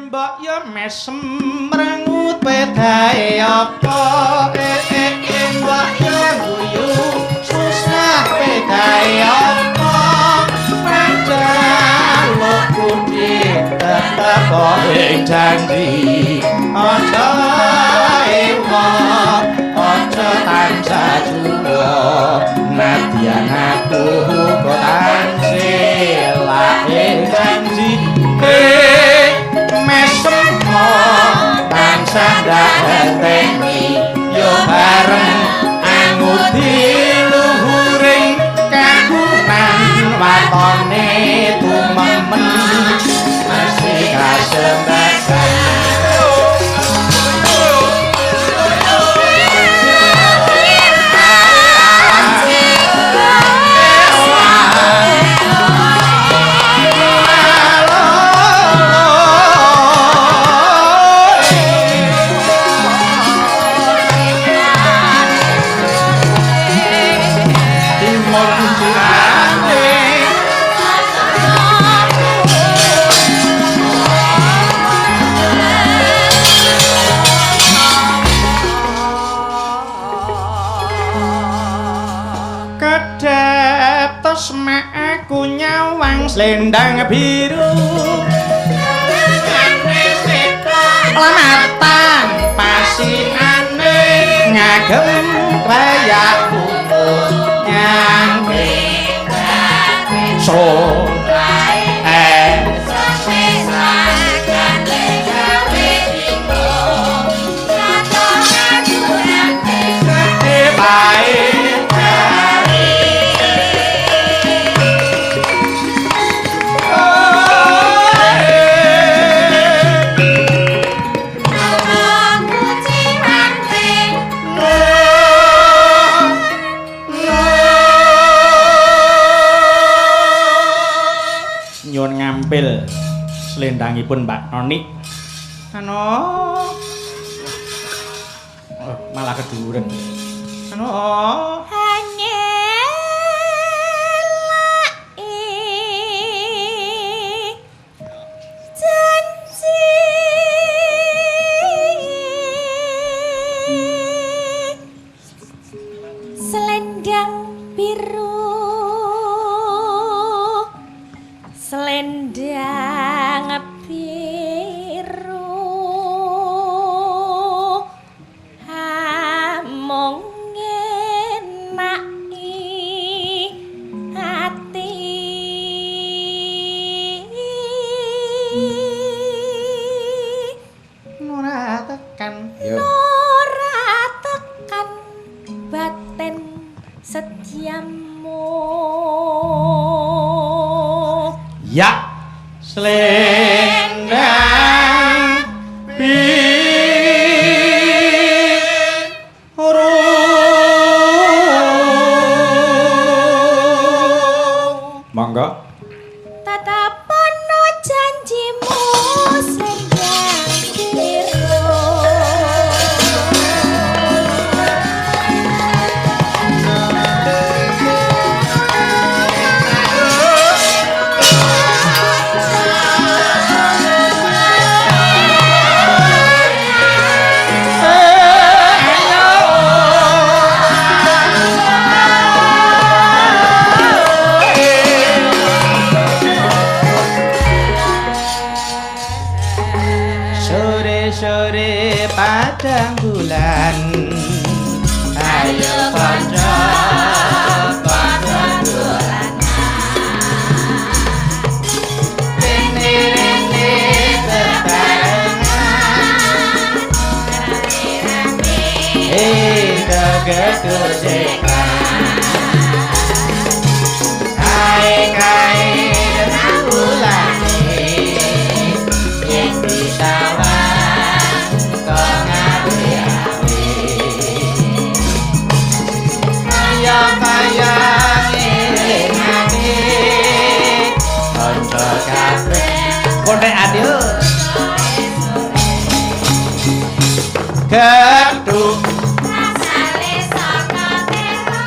Mbok yo mesem mrengut pedae apa mbok yo guyu susah pedae apa panjaluk budi tetep ing janji aja ewa aja tansah juwa nadyan aku kok tansih ing janji mesem tansah ndahenteni yo bareng angudi luhuring kagunan watone tumemen masih kasembasan. Selendang biru lamatan pasiane ngagem kreyak nyangke so selendangipun Mbak Noni. Ano? Oh, malah keduren. Ano? Hanyelake janji selendang biru selendang biru amung ngenaki ati ora tekan ora tekan baten setiamu ya selendang biru. Monggo tatapono janjimu selendang biru. Sore-sore padang bulan ayo kanca padha dolanan rene-rene bebarengan gegedusekan kae-kae rembulane yen disawang kok ngawe-awe kaya-kaya ngelingake kanca kabeh kontek adil geduk Asale saka tela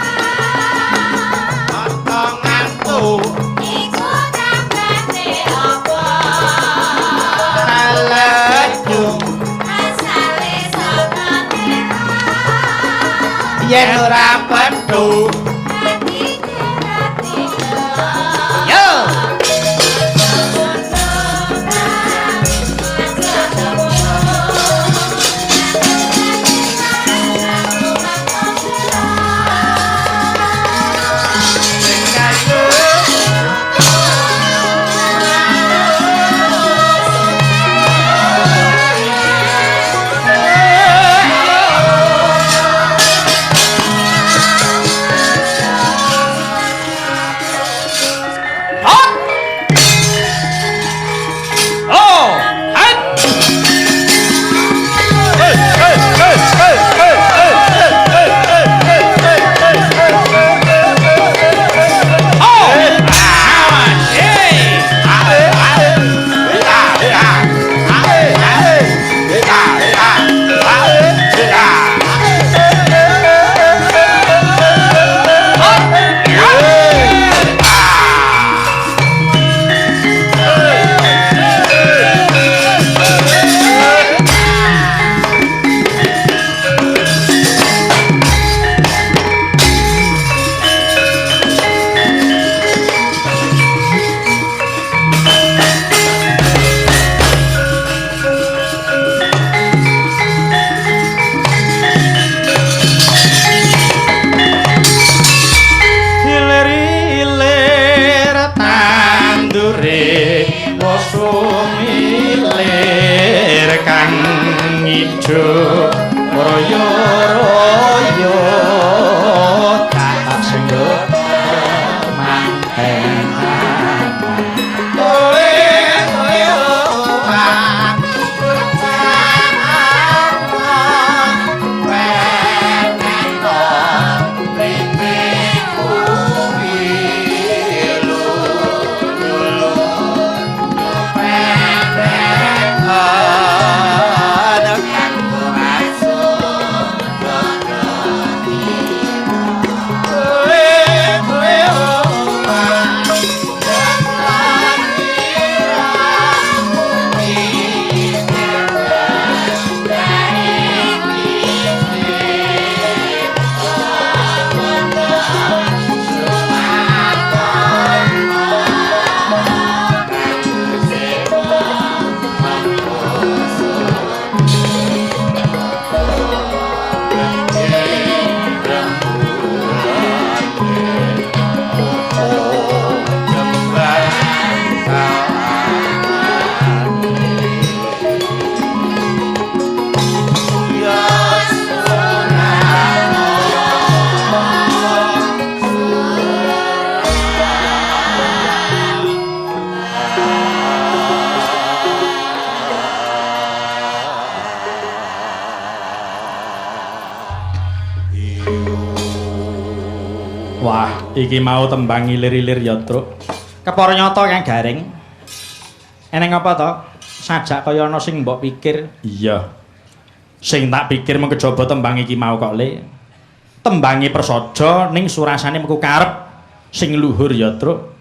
ana ngantuk iku tambane apa. Alah. Yen ora pethu. Yo. Hilir-hilir tandure wis sumilir kang ijo royo-royo tak senggo manten. Wah, iki mau tembang ilir-ilir ya, Truk. Kepara nyata Kang Gareng. Eneng apa to? Sajak kaya ana sing mbok pikir. Iya. Sing tak pikir mung kejaba tembang iki mau kok, Le. Tembange prasaja ning surasane mengku karep sing luhur ya, Truk.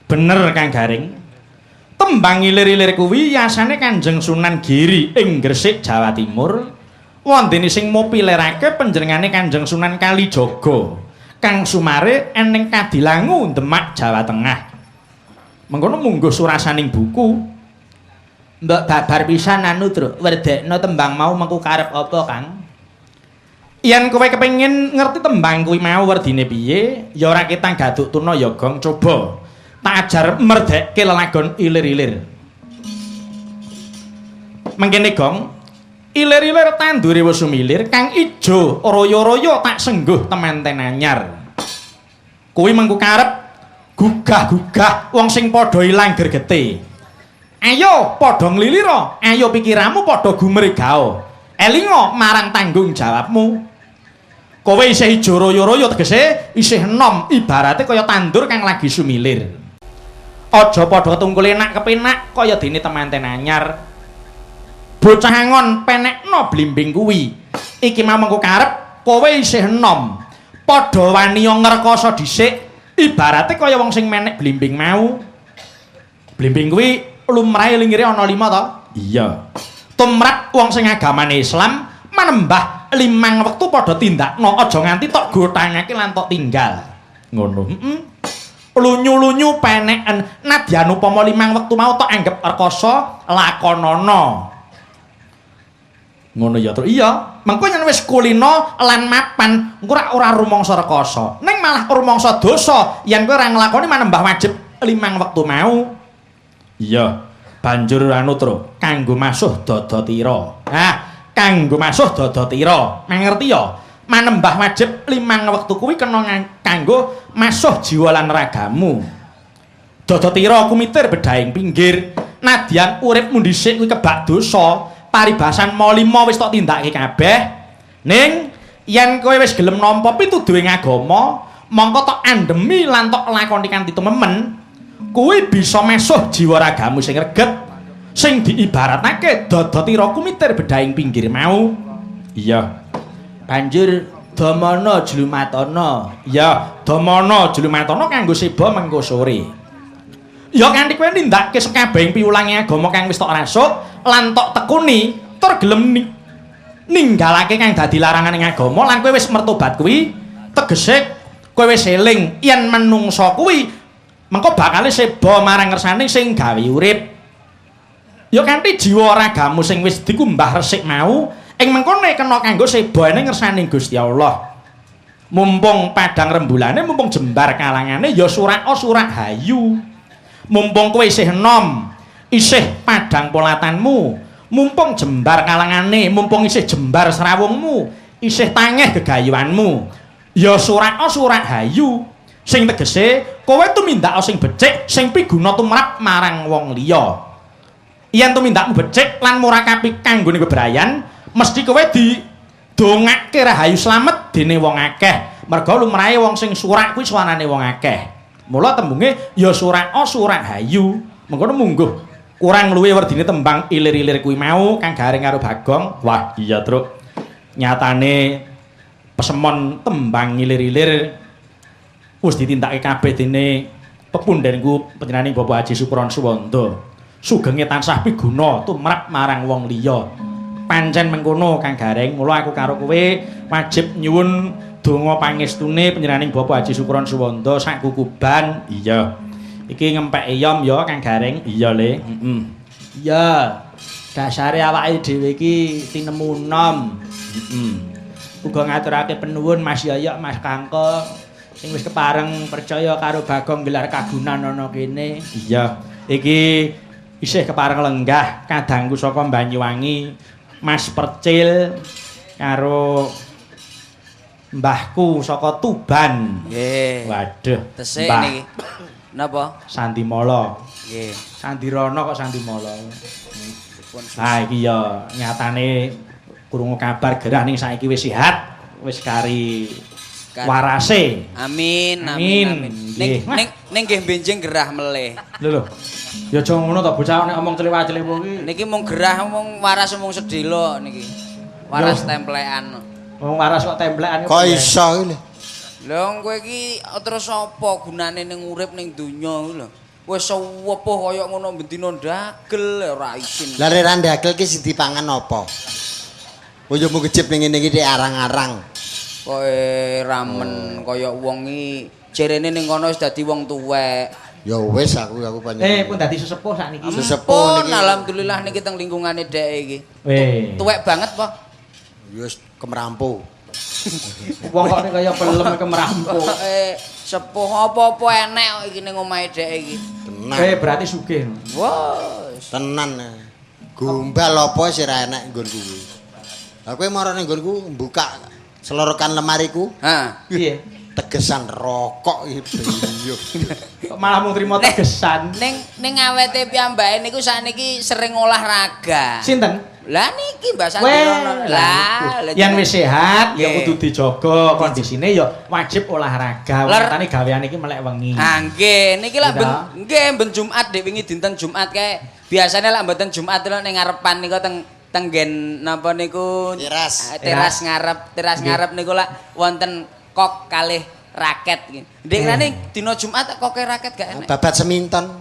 Bener Kang Gareng. Tembang ilir-ilir kuwi yasane Kanjeng Sunan Giri ing Gresik, Jawa Timur. Wondene sing mopilerake panjenengane Kanjeng Sunan Kalijaga. Kang sumare eneng Kadilangu, Demak, Jawa Tengah. Mengkono mungguh surasaning buku. Mbok babar pisan anu, Truk. Werdekno tembang mau mengku karep apa, Kang? Yen kowe kepengin ngerti tembang kuwi mau werdine piye, ya ora ketang gaduk tuna ya, Gong. Coba tak ajar merdekke lelagon ilir-ilir. Mengkene, Gong. Ilir-ilir tandure wis sumilir kang ijo royo-royo tak sengguh temanten anyar. Kuwi mengku karep gugah-gugah wong sing padha ilang gregete. Ayo padha nglilira, ayo pikiramu padha gumregao. Elinga marang tanggung jawabmu. Kowe isih ijo royo-royo tegese isih enom, ibarate kaya tandur kang lagi sumilir. Aja padha tungkule enak kepenak kaya dene temanten anyar. Bocah angon penekno blimbing kuwi. Iki mau mengko karep kowe isih enom. Padha waniya ngrekoso dhisik, ibarate kaya wong sing menek blimbing mau. Blimbing kuwi lumrahe lingire ana 5 to? Iya. Tumrap wong sing agamane Islam manembah Limang wektu padha tindakno, aja nganti tok gothangake lan tok tinggal. Ngono. Heeh. Lunyu-lunyu peneken nadyan upama limang wektu mau tok anggep rekoso lakonana. Ngono ya, Tru. Iya, mengko yen wis kulino lan mapan, engko ora rumangsa rekoso. Ning malah rumangsa dosa yen kowe ora nglakoni manembah wajib limang wektu mau. Iya, banjur anu, Tru, kanggo masuh dada tira. Nah, kanggo masuh dada tira. Mangerti ya? Manembah wajib limang wektu kuwi kena kanggo masuh jiwa lan ragamu. Dada tira kumitir bedhaing pinggir. Nadyan uripmu dhisik kuwi kebak dosa. Paribasan ma lima wis tok tindakake kabeh. Ning yen kowe wis gelem nampa pituduhing agama, mongko tok andhemi lan tok lakoni kanthi tumemen, kuwi bisa mesuh jiwa ragamu sing reget, sing diibaratake dada tira kumitir bedhaing pinggir mau. Iya. Banjur damana jlumatana. Iya, damana jlumatana kanggo seba mengko sore. Ya kanthi kowe nindakake sekabehing piwulange agama kang wis tok rasuk lan tok tekuni tur gelem ninggalake kang dadi larangan ing agama lan kowe wis mertobat kuwi tegese kowe wis eling yen menungsa kuwi mengko bakale seba marang ngersane sing gawe urip. Ya kanthi jiwa ragamu sing wis dikumbah resik mau ing mengkone kena kanggo seba ning ngersane Gusti Allah. Mumpung padang rembulane, mumpung jembar kalangane, ya surako surak hayu. Mumpung kowe isih enom, isih padang polatanmu, mumpung jembar kalangane, mumpung isih jembar srawungmu, isih tangeh gegayuanmu, ya surako surak hayu. Sing tegese kowe tumindako sing becik, sing piguna tumrap marang wong liya. Yen tumindakmu becik lan murakapi kanggone bebrayan, mesti kowe didongake rahayu slamet dene wong akeh. Merga lumrahe wong sing surak kuwi suwanane wong akeh. Mula tembunge ya surako surak hayu. Mengkono mungguh kurang luwih werdine tembang ilir-ilir kuwi mau kang Garing karo Bagong. Wah, iya, Truk. Nyatane pesemon tembang ilir-ilir wis ditindakake kabeh dene pepundhenku panjenengane Bapak Haji Sukron Suwanda. Sugenge tansah piguna tumrap marang wong liya. Pancen mengkono Kang Gareng, mula aku karo kowe wajib nyuwun donga pangestune panjenenganing Bapak Haji Sukron Suwanda sak kukuban. Iya. Iki ngempek eyom ya Kang Gareng. Iya, Le. Heeh. Iya. Dasare awake dhewe iki tinemu nom. Heeh. Uga ngaturake penuwun Mas Yoyok, Mas Kangko sing wis kepareng percaya karo Bagong gelar kagunan ana kene. Iya. Iki isih kepareng lenggah kadangku saka Banyuwangi, Mas Percil karo mbahku saka Tuban. Nggih. Waduh. Tesik Mbah niki. Napa? Sandimala. Nggih. Sandirana kok Sandimala. Pun Ah iki ya nyatane krungu kabar gerah ning saiki wis sehat, wis kari warase. Amin, amin, amin. Ning Nggih. ning ning nggih benjing gerah melih. Lho lho. Ya aja ngono to bocah nek omong celewa-celewa ki. Niki mung gerah mung waras mung sedhela niki. Waras Yo. templekan. Wong waras kok templekan. Kok iso iki lho? Lho kowe iki terus apa gunane ning urip ning donya kuwi lho. Wis sewepuh kaya ngono bendina ndagel ora isin. Lah nek ra ndagel ki sing dipangan apa? Oh ya mung kejep ning ngene iki dik arang-arang. Kowe ramen kaya wong iki jerene ning kono wis dadi wong tuwek. Ya wis aku panjenengan. Pun dadi sesepuh sakniki. Sesepuh Pun niki. alhamdulillah niki teng lingkungane dhek iki. Weh. Tuwek banget po. Ya wis kemrampu. Wong kok nek kaya pelem kemrampu. Sepuh apa-apa enek kok iki ning omahe dhek iki. Tenan. Berarti sugih. Wah. Tenan. Gombal apa sih ra enek nggonku kuwi. Lah kowe mara ning nggonku mbuka selorokan lemariku. Ha. Piye? Tegesan rokok iki iya. Kok malah mung trimo tegesan. Ning ning awete piyambake niku sakniki sering olahraga. Sinten? Lah niki Mbak Weh, Sandirono. Lah, yen wis sehat ya Nggih. kudu dijaga kondisine ya wajib olahraga. Nyatane gaweane iki melek wengi. Ha nggih, niki lak ben Gitu. nggih ben Jumat dek wingi dinten Jumat kae. Biasane lak mboten Jumat lho ning ngarepan niku teng tenggen napa niku Teras. Teras ngarep, teras ngarep niku lak wonten kok kalih raket iki. Ndek rene dina Jumat koke raket gak enek. Babat seminton.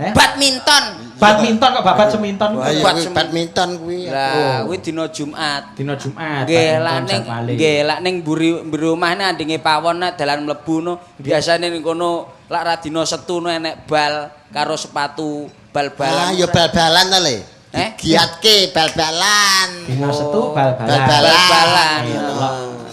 Eh? Badminton. Badminton kok babat seminton. Wah, iya Bat kuwi badminton kuwi. Lah, kuwi dina Jumat. Dina Jumat. Nggih, lak badminton ning jadwale. nggih, lak ning mburi mburi omahne andinge pawon nek dalan mlebu no, biasane ning kono lak ra dina Setu no enek bal karo sepatu bal-balan. Ah, ya bal-balan ta, Le. Eh? Digiatke bal-balan. Dina Setu bal-balan. Bal-balan. Bal-balan. Iya, lho.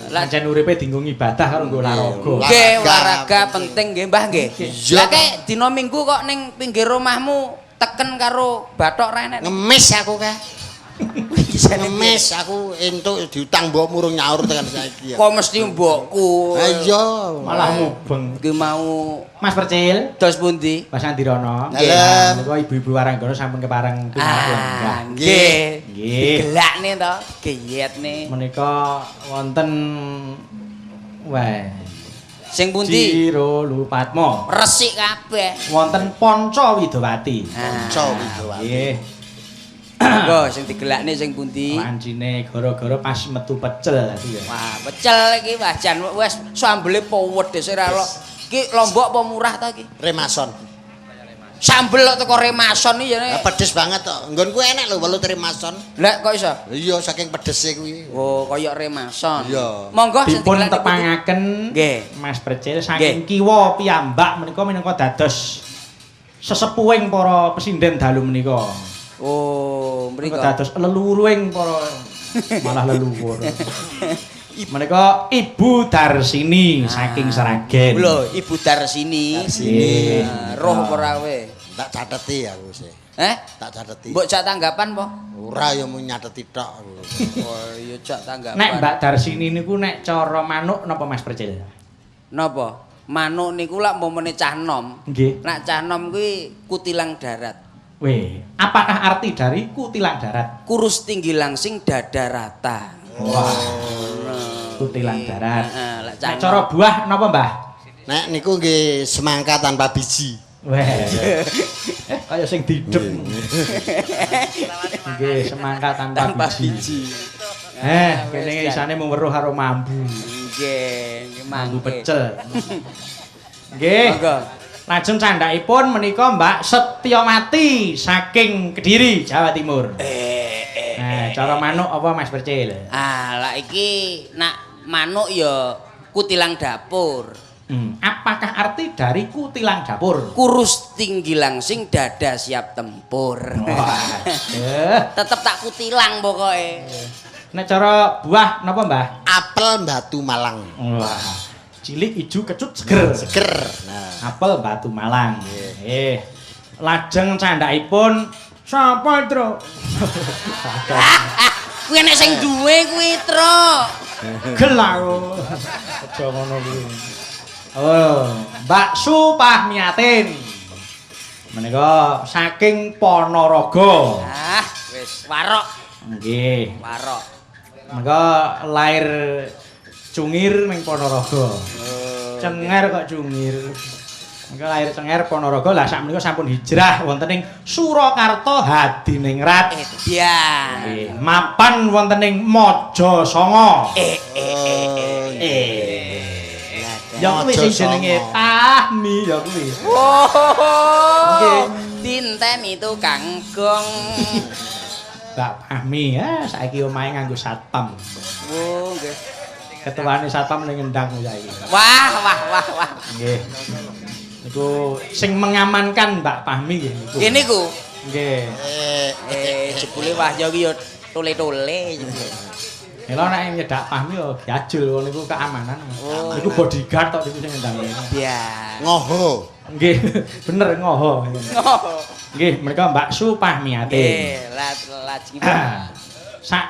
Lah Pancen uripe dienggo ngibadah karo nggo olahraga. nggih, Olahraga olahraga penting nggih, Mbah nggih. Iya. Lah kek dina Minggu kok ning pinggir omahmu teken karo bathok ra enek. Ngemis aku kae. Ngemis aku entuk diutang mbok murung nyaur tekan saiki ya. Kok mesti mbokku. Ha iya. Malah mubeng. Ki mau Mas Percil, dos pundi? Mas Andirono. Dalem. Menika ibu-ibu Waranggana sampun kepareng pinarak lenggah. Ah, nggih. Nggih. Digelakne to, geyetne. Menika wonten wah Sing pundi? Ciro Lupatmo. Resik kabeh. Wonten Ponco Widowati. Ah. Ponco Widowati. Nggih. Monggo sing digelakne sing pundi? Lancine gara-gara pas metu pecel tadi ya. Wah, pecel iki wah jan wis sambele powedhes ora lo. Iki lombok apa murah ta iki? Remason. Sambel kok teko Remason iki Lah jane. pedes banget to. Nggonku enek lho welut Remason. Lah kok iso? Iya saking pedese kuwi. Oh, kaya Remason. Iya. Monggo sing Dipun digelakne pundi? tepangaken Nggih. Mas Percil saking kiwa piyambak menika minangka dados sesepuhing para pesinden dalu menika. Oh, Menika mriko. dados leluhuring para malah leluhur. Menika Ibu Darsini saking Sragen. Lho, Ibu Darsini. Darsini. Ah, roh apa ora kowe? Tak cateti aku sih. Eh? Tak cateti. Mbok jak tanggapan po? Ora ya mau nyateti tok aku. Oh, iya jak tanggapan. Nek Mbak Darsini niku nek cara manuk napa Mas Percil? Napa? Manuk niku lak umpamane cah nom. Nggih. Nek cah nom kuwi kutilang darat. Weh, apakah arti dari kutilang darat? Kurus tinggi langsing dada rata. Wah, kutilang darat. Heeh, lak cah Nek cara buah napa, Mbah? Nek niku nggih semangka tanpa biji. Weh. Kaya sing didep. Nggih, semangka tanpa, tanpa biji. biji. Kene wis, isane mung weruh karo mambu. Nggih, nggih Mambu mangke. pecel. Nggih. Monggo. Lajeng candhakipun menika Mbak Setyawati saking Kediri, Jawa Timur. Nah, cara manuk apa Mas Percil? Ah, lah iki nak manuk ya kutilang dapur. Apakah arti dari kutilang dapur? Kurus tinggi langsing dada siap tempur. Wah. Tetep tak kutilang pokoke. Nek cara buah napa, Mbah? Apel Batu Malang. Wah. Cilik ijo kecut seger. Seger. Nah, Apel Batu Malang. Nggih. Lajeng candhakipun sapa, Tru? Kuwi nek sing duwe kuwi, Tru. Gel aku. Aja ngono kuwi. Oh, Mbak Supahmiatin. Menika saking Ponorogo. Ah, wis warok, Nggih. warok. Menika lahir cungir ning Ponorogo. Cenger kok cungir. Menika lahir cenger Ponorogo lah sak menika sampun hijrah wonten ing Surakarta Hadiningrat. Edian. Nggih, mapan wonten ing Mojo Songo. Ya kuwi sing jenenge Fahmi ya kuwi. Oh, dinteni tukang gong. Mbak Fahmi ya saiki omahe nganggo satpam. Oh, nggih. Ketuane satpam ning ngendang saiki. Wah, wah, wah, wah. Nggih. Niku sing mengamankan Mbak Fahmi nggih niku. Nggih niku. Nggih. Jebule Wahya ki ya tole-tole jebule. Mila nek nyedak Fahmi yo diajul wong niku keamanan. Oh. Niku bodyguard tok niku sing ngendang. Biar. Ngoho. Nggih, bener ngoho. Oh. Nggih, menika Mbak Supahmiati. Nggih, lajengipun. Sak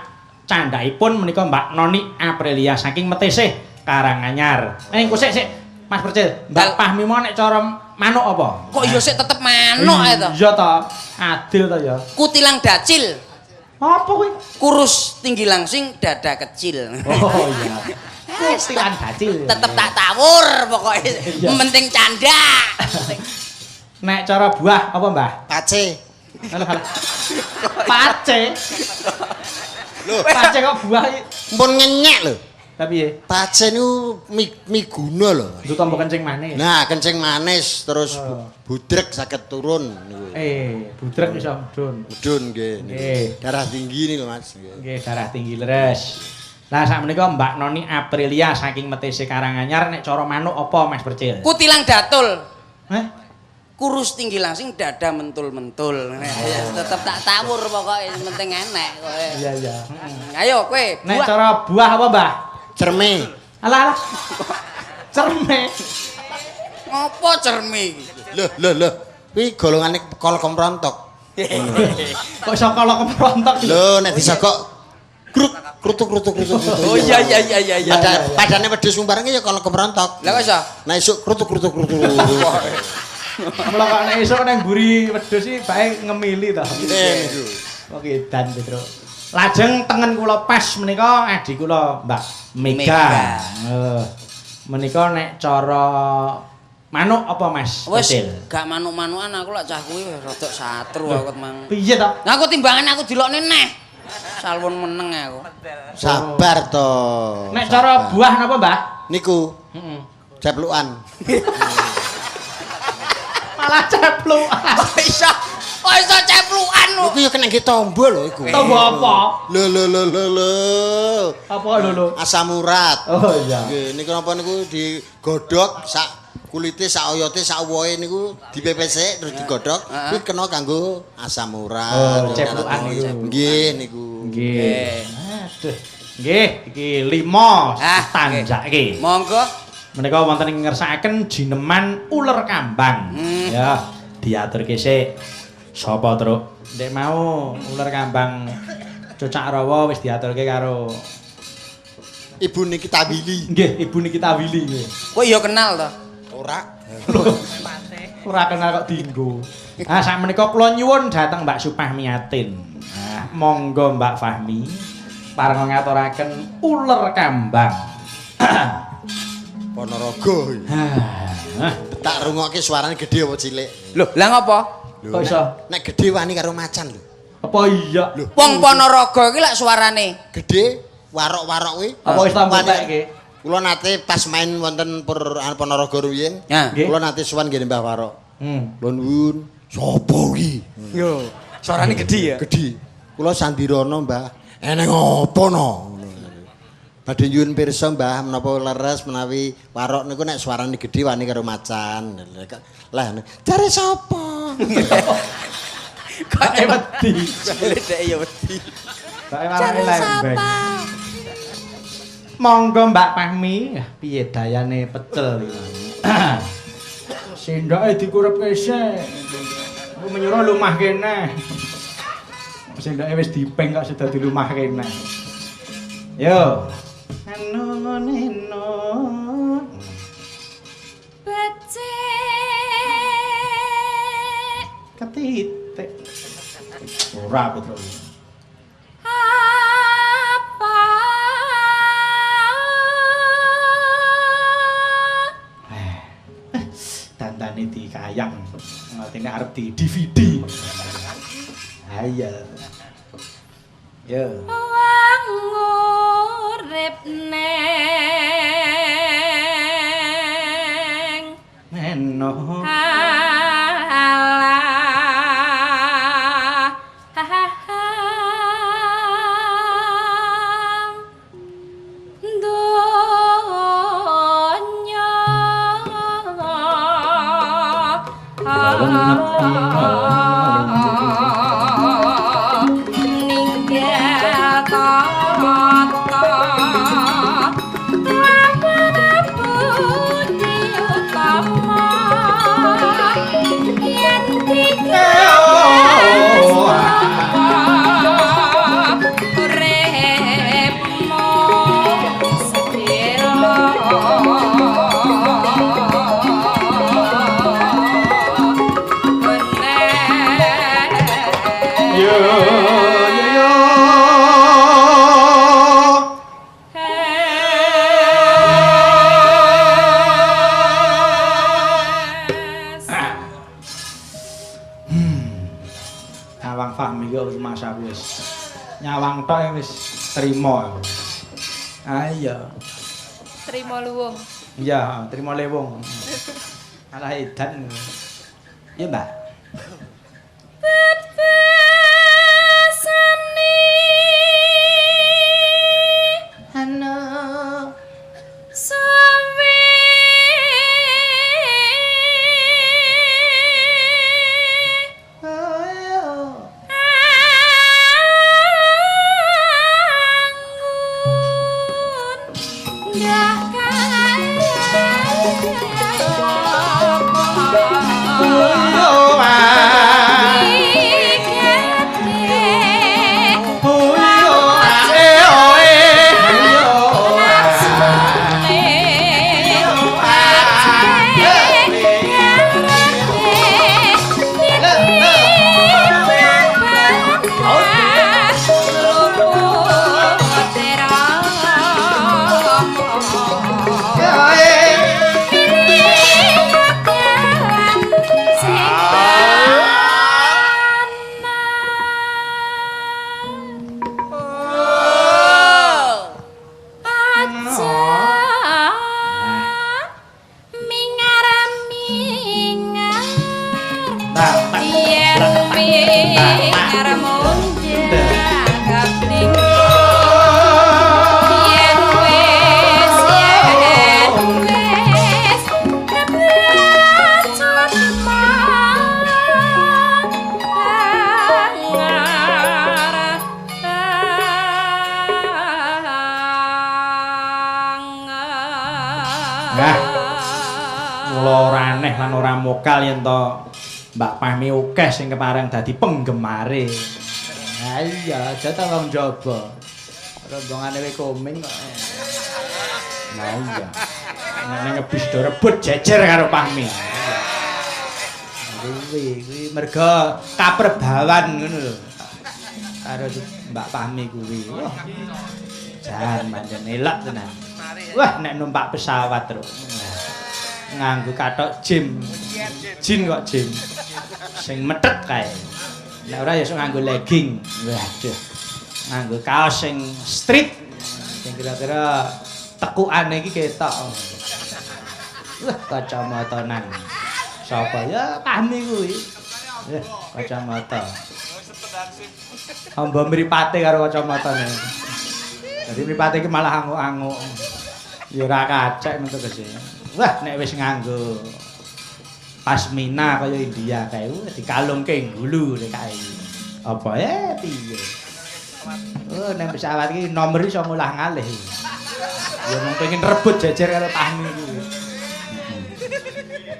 candhaipun menika Mbak Noni Aprilia saking Metesih Karanganyar. Engko sik sik Mas Percil, Mbak Fahmi mau nek cara manuk apa? Kok ya sik tetep manuk ae to? Iya to. Adil to ya. Kutilang dacil, Apa kuwi? kurus tinggi langsing dada kecil. Oh iya. Kutilang dacil. Tetep tak tawur pokoknya. Iya. Penting canda. Nek cara buah apa, Mbah? Pace. Alah, alah. Pace. Lho, Pace kok buah iki? mpun ngenyek lho. Lah piye? Pace niku miguna lho. Itu tombo kencing manis. Nah, kencing manis terus Oh. budrek saged turun niku. Budrek iso mudhun. Mudhun nggih niku. Nggih. Darah tinggi niku Mas nggih. Nggih, darah tinggi leres. Lah sakmenika Mbak Noni Aprilia saking Metese Karanganyar nek cara manuk apa Mas Percil? Kutilang datul. Hah? Kurus tinggi langsing dada mentul-mentul. Ya, tetep tak tawur pokoke sing penting enek kowe. Iya, iya. Ayo kowe. Nek buah. cara buah apa, Mbah? Cerme. Alah alah. Cerme. Ngopo cerme iki? Loh, loh, loh. Kuwi golongane kol kemprontok. Kok iso kala kemprontok? Lho, nek disogok kruk krutuk krutuk krutuk krutuk. Oh iya iya iya iya iya. Padane wedhus mbareng ya kol kemprontok. Lah kok iso? Nah isuk krutuk krutuk krutuk. Mula kok nek esuk nang mburi wedhus iki bae ngemili to. Niku. Kok edan Petro. Lajeng tengen kula pas menika adi kula Mbak Mega. Mega. Menika nek cara manuk apa Mas? Wis Kecil? gak manuk-manukan aku lak cah kuwi wis rada satru aku mang. Piye to? Nah aku timbangan aku dilokne neh. Salwon meneng aku. Sabar to. Nek cara buah napa, Mbah? Niku Heeh. ceplukan. Malah ceplukan. Kok iso? Kok iso ceplukan lho? Niku ya kena nggih tombo lho iku. Tombo apa? Lho lho lho lho lho. Apa lho lho? Asam urat. Oh iya. Nggih, niku napa niku digodhog sak kulite sak oyote sak wohe niku dipepes terus digodhog kuwi kena kanggo asam urat. Oh, ceplukan niku. Nggih niku. Nggih. Aduh. Nggih, iki 5 Ah, tanjake. Monggo. Menika wonten ing ngersakaken jineman uler kambang. Ya, diaturke sik. Sapa, Truk? Ndek mau uler kambang Cocak Rawa wis diaturke karo Ibu Nikita Willy. nggih Ibu Nikita Willy nggih. Kowe ya kenal to? Ora. Ora kenal kok dinggo. Ah, sakmenika kula nyuwun dhateng Mbak Supahmiatin. Nah, monggo Mbak Fahmi pareng ngaturaken uler kambang. Ponorogo. Ah, Tak rungokke suarane gedhe apa cilik? Lho, lah ngopo? Lho, Kok iso? Nek gedhe wani karo macan lho. Apa iya? Lho, Wong Ponorogo iki lak suarane. gedhe warok-warok kuwi. Apa wis tambah tekke? Kula nate pas main wonten Ponorogo rumiyin. Ya. Nggih. Kula nate sowan nggene Mbah Warok. Kula nuwun, sapa iki? Yo, suarane gedhe ya. Gedhe. Kula Sandirono, Mbah. Eneng apa no? Badhe nyuwun pirsa, Mbah, menapa leres menawi warok niku nek suarane gedhe wani karo macan. Lah, jare sapa? Kok wedi. Dek ya wedi. Mbak warake lembeng. Monggo Mbak Fahmi, piye dayane pecel iki. Sendoke dikurepke sik. Aku menyuruh lumah kene. Sendoke wis dipeng kok sudah dilumah kene. Yo. Anu neno. Becik Ketitik. Ora Petro. apa Dandane dikayang. Ngertine arep di DVD. Ayo. Yo. wong urip neng Neno. alah donya ninggal tata lamun budi utama yen digagas uripmu sedhela. Yo yo yo. Nyawang Fahmi kok wis masaku wis. Nyawang tok wis trimo aku. Ah iya. Trimo luwung. Iya, trimo lewung. Alah edan. Iya, Mbak. Bebasane Hano. Sawe angun ndah Mokal yen to Mbak Pahmi akeh sing kepareng dadi penggemare. Ha iya, aja ta wong njaba. Rombongane we koming kok. Lah iya. Nek ngebis do rebut jejer karo Pahmi. Kuwi kuwi merga kaprebawan ngono lho. Karo Mbak Pahmi kuwi. Wah. Jan pancen elok tenan. Wah, nek numpak pesawat terus. Nganggo kathok jim. Jin kok jim. Sing methet kae. Nek ora ya sok nganggo legging. Waduh. Nganggo kaos sing street. Sing kira-kira tekukane iki ketok. Wah, kacamatanan. Sapa ya Pahmi kuwi. Kacamata. Amba mripate karo kacamatane. Dadi mripate iki malah anguk-anguk. Ya ora kacek metu kese. Wah, nek wis nganggo pasmina kaya India kae dikalungke gulu nek kae. Apa piye? Oh, nek pesawat iki nomor iso ngulah-ngalih. Ya mung pengen rebut jejer karo Pahmi kuwi.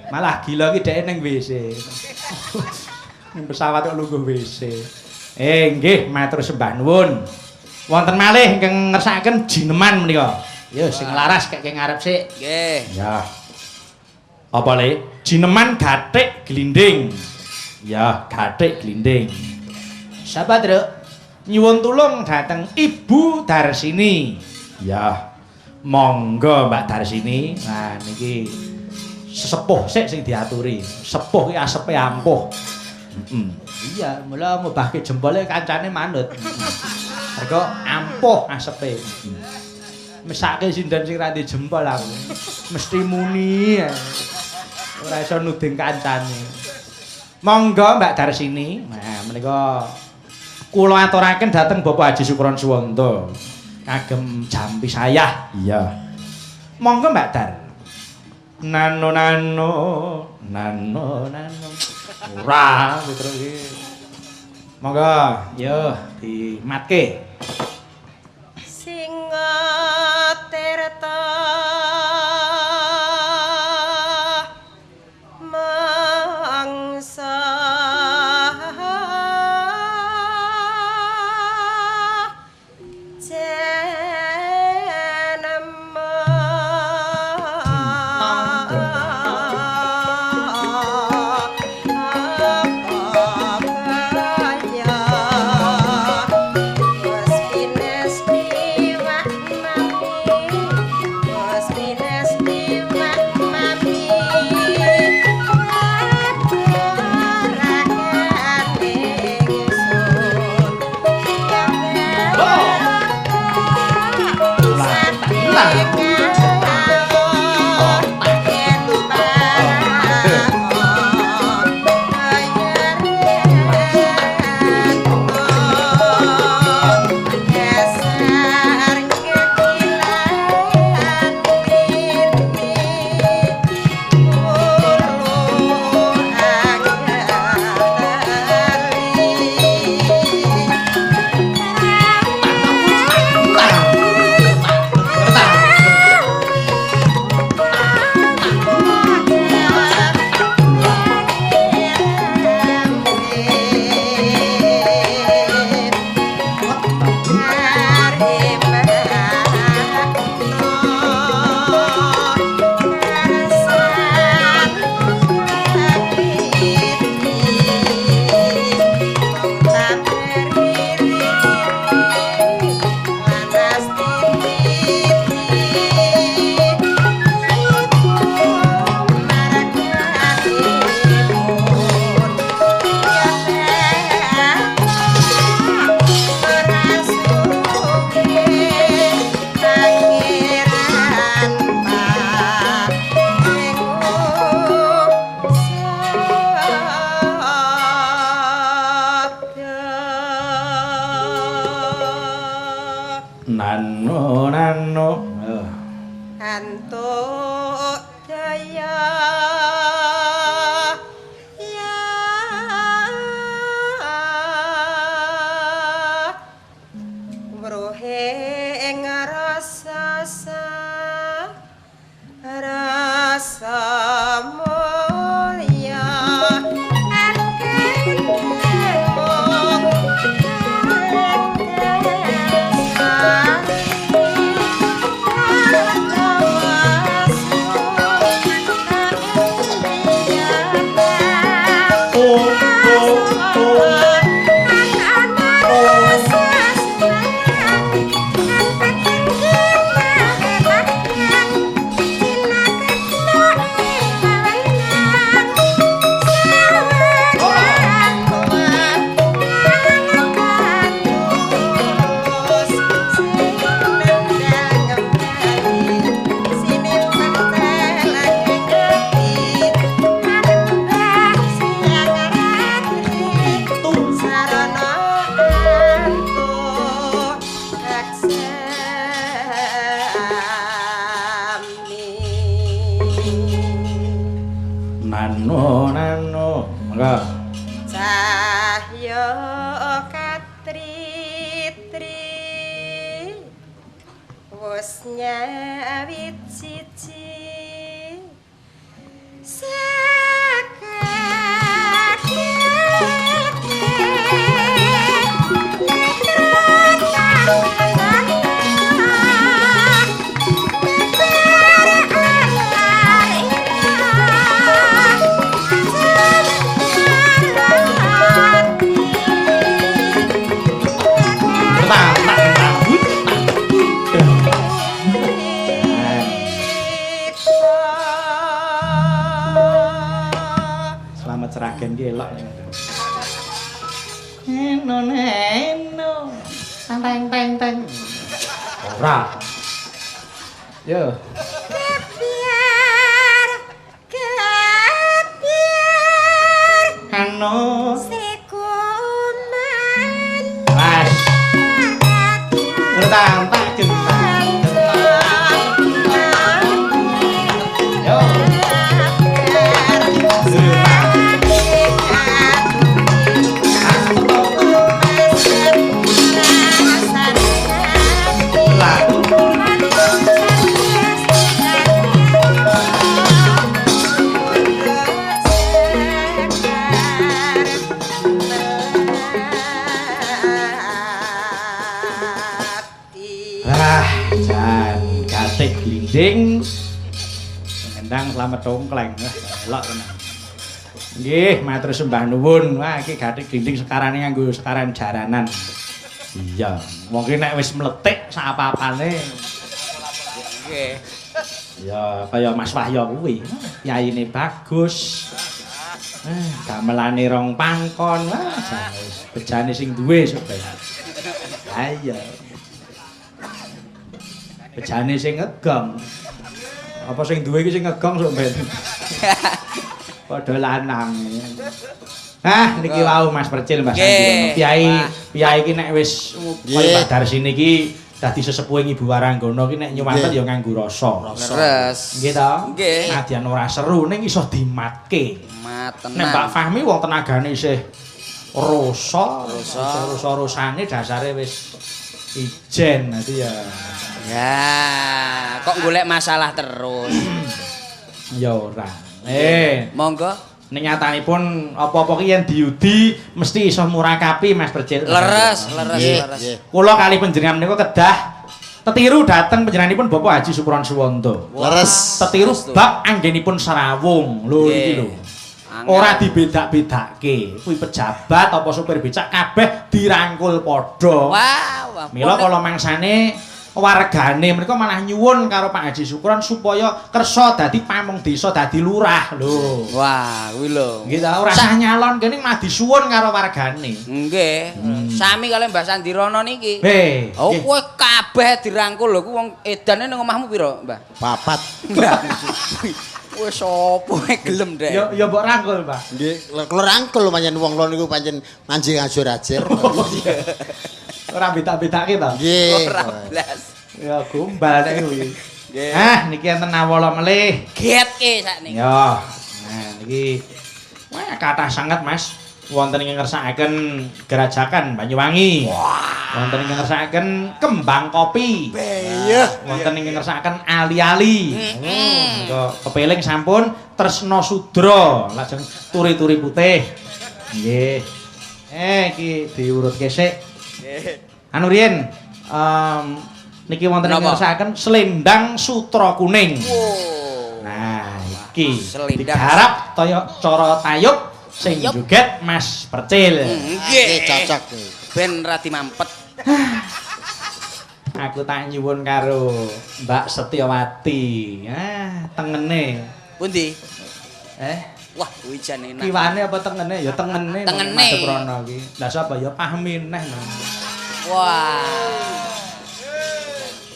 Malah gila iki dheke ning WC. Ning pesawat kok lungguh WC. Nggih, matur sembah nuwun. Wonten malih ingkang ngersakaken jineman menika. Yo sing laras kek ngarep sik. Nggih. Ya. Apa le? Jineman gathik glinding. Ya, gathik glinding. Sapa, Truk? Nyuwun tulung dhateng Ibu Darsini. Ya. Monggo Mbak Darsini. Nah niki sesepuh sik sing diaturi. Sepuh ki asepe ampuh. Iya, mula ngobahke jempole kancane manut. Mergo ampuh asepe. Mesake sinden sing ra ndek jempol aku. Mesti muni. Ora iso nuding kancane. Monggo Mbak Darsini. Nah, menika kula aturaken dhateng Bapak Haji Sukron Suwanda kagem jampi sayah. Iya. Monggo Mbak Dar. Nano nano nano nano. Ora terus iki. Monggo, yo dimatke. Singa tirta mangsa jenema apa kaya wis Nano nano. Antuk daya ya wruhe ing rasa rasa mulya Nano nano. Monggo. Cahya katri-tri wis nyawit siji Selamat seragen ki elok. Eno neno. Teng teng teng. Ora. Yo. Kebiar kebiar Ano. sekuman Mas. Tentang tak gentang. Yo. Ah, jan gatik glinding. Ngendang slamet tongkleng. Wah, elok tenan. Nggih, matur sembah nuwun. Wah, iki gatik glinding sekarane nganggo sekaran jaranan. Iya, wong ki nek wis mletik sak apa-apane. Nggih. Ya, kaya Mas Wahyo kuwi. Yaine bagus. Gamelane rong pangkon. Wah, jan wis bejane sing duwe sok ben. Ha iya. Bejane sing ngegong. Apa sing duwe iki sing ngegong sok ben. Padha lanang. Ah, niki wau Mas Percil, Mas Nggih. Sandiwono. Piyai, Wah. piyai iki nek wis kaya Nggih. Mbah Darsini iki dadi sesepuhing Ibu Waranggono iki nek nyuwanten Nggih. ya nganggo rasa. Leres. Nggih ta? Nggih. Nadyan ora seru ning iso dimatke. Mat Nek Mbak tenan. Fahmi wong tenagane isih rasa, Rasa. rasa-rasane dasare wis ijen dadi ya Ya, kok golek masalah terus. ya ora. Monggo. Ning nyatanipun apa-apa ki yen diudi mesti iso murakapi Mas Percil. Leres, leres, Nggih, leres. nggih. Kula kali panjenengan menika kedah tetiru dhateng panjenenganipun Bapak Haji Sukron Suwondo. Leres. Tetiru Leres tuh. bab anggenipun serawung. Lho Nggih. iki lho. Angel. Ora dibedak-bedake. Kuwi pejabat apa supir becak kabeh dirangkul padha. Wah, wah. Mila kala mangsane wargane mereka malah nyuwun karo Pak Haji Sukron supaya kersa dadi pamong desa dadi lurah lho. Wah, kuwi lho. Nggih ta ora usah nyalon kene malah disuwun karo wargane. Nggih. Sami kali Mbah Sandirono niki. Heh. Oh, kowe kabeh dirangkul lho, ku wong edane ning omahmu pira, Mbah? Papat. Mbah. Kowe sapa gelem, Dek? Ya ya mbok rangkul, Pak. Nggih, kula rangkul pancen wong lho niku pancen manjing ajur-ajur. Ora beda-bedake to? Nggih. Ora blas. Ya gombal nek kuwi. Nggih. Ah, niki enten nawala melih. Getke sakniki. Ya. Nah, niki wah kathah sanget, Mas. Wonten ing ngersakaken Grajagan Banyuwangi. Wonten ing ngersakaken Kembang Kopi. Iya. Wonten ing ngersakaken Ali-ali. Menika kepeling sampun Tresna Sudra, lajeng turi-turi putih. Nggih. Iki diurutke sik. Nggih. Anu riyen, niki wonten ing Napa? ngersakaken Selendang Sutra Kuning. Wow. Nah, iki Selendang. digarap toyo cara tayub sing Tayub. joget Mas Percil. Nggih. Nggih cocok. Ben radi mampet. Aku tak nyuwun karo Mbak Setiawati. Ah, tengene. Pundi? Eh, Wah, kuwi jan enak. kiwane apa tengene? Ya tengene. Tengene. Madhep rono iki. Lah sapa ya pahmi neh. no. Wah.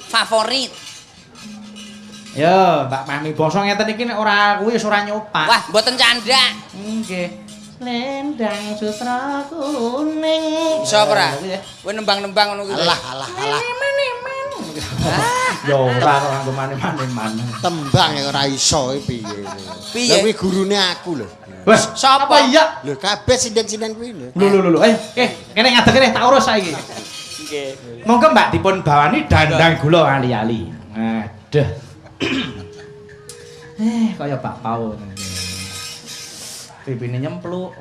Favorit. Yo, Mbak Pahmi basa ngeten iki nek ora kuwi wis ora nyopak. Wah, mboten candak. Nggih. Selendang sutra kuning. Iso apa ora? Kuwi ya. Kowe nembang-nembang ngono kuwi. Alah alah alah. Ya ora kok nganggo mane-mane man. Tembang ya ora iso iki piye. Piye? Lah kuwi gurune aku lho. Wes, Sapa? apa iya? Lho kabeh sinden-sinden kuwi lho. Lho lho lho. Ayo, oke, kene ngadeg kene tak urus saiki. Nggih. Monggo Mbak dipun bawani dandang gula ali-ali. Aduh. Kaya bakpao. Pipine nyempluk.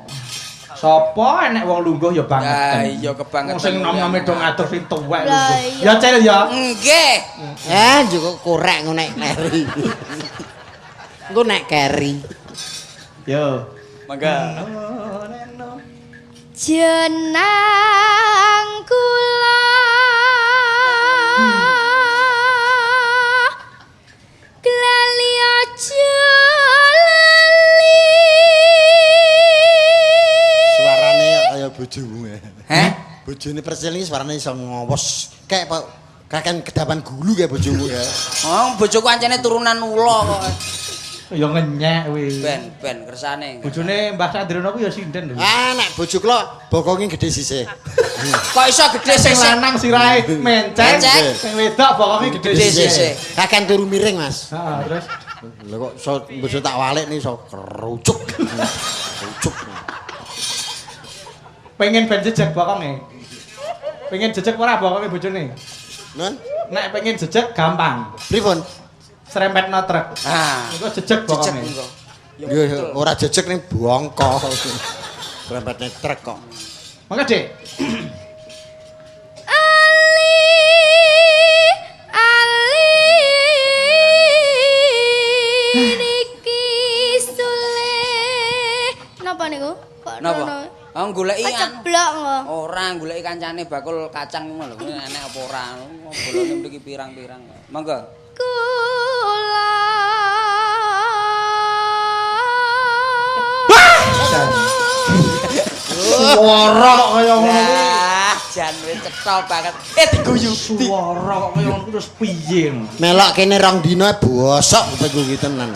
Sopo enek wong lungguh ya banget. Ya iya kebangetan. Wong sing nom-nome do ngatur sing tuwek Lah, lungguh. iya. Ya Cel ya. Nggih. Eh, juga korek ngono nek keri. Engko nek keri. Yo. Mangga. Jenang kula glali aja lali. Suarane kaya bojomu ya. Heh? Bojone Percil iki suarane iso ngowos. Kayak apa kaken kedapan gulu kayak bojomu ya. Oh, bojoku ancene turunan ula kok. Ya ngenyek kuwi. Ben, ben kersane. Bojone Mbah Sandrono kuwi ya sinden lho. Ah, nek bojo kula bokonge gede sisih. Kok iso gede Sing sisih? lanang sirahe menceng, Menceng. sing wedok bokonge gede Gede sisih. sisih. Kaken turu miring, Mas. Heeh, terus Lho kok iso bojo tak walik nih iso kerucuk. Kerucuk. pengen ben jejeg bokonge. Pengen jejeg ora bokonge bojone? Nun, Nek pengen jejeg gampang. pripun? Serempetno truk. Ah. Engko jejeg Jejeg bokonge. engko. Ya Ya betul. ora jejeg ning bongko. Rempetne truk kok. Monggo, Dik. Ali ali niki sule. Napa niku? Kok Napa? rono? Oh, goleki anu. Keceblok kok. Ora goleki kancane bakul kacang ngono lho. Enek apa ora? Bolone mriki pirang-pirang. Monggo. Kula Suara kok kaya ngono kuwi. Lah, jan wis cetha banget. Eh diguyu. Suara kok kaya ngono terus piye? Melok kene rong dina bosok kupingku ki tenan.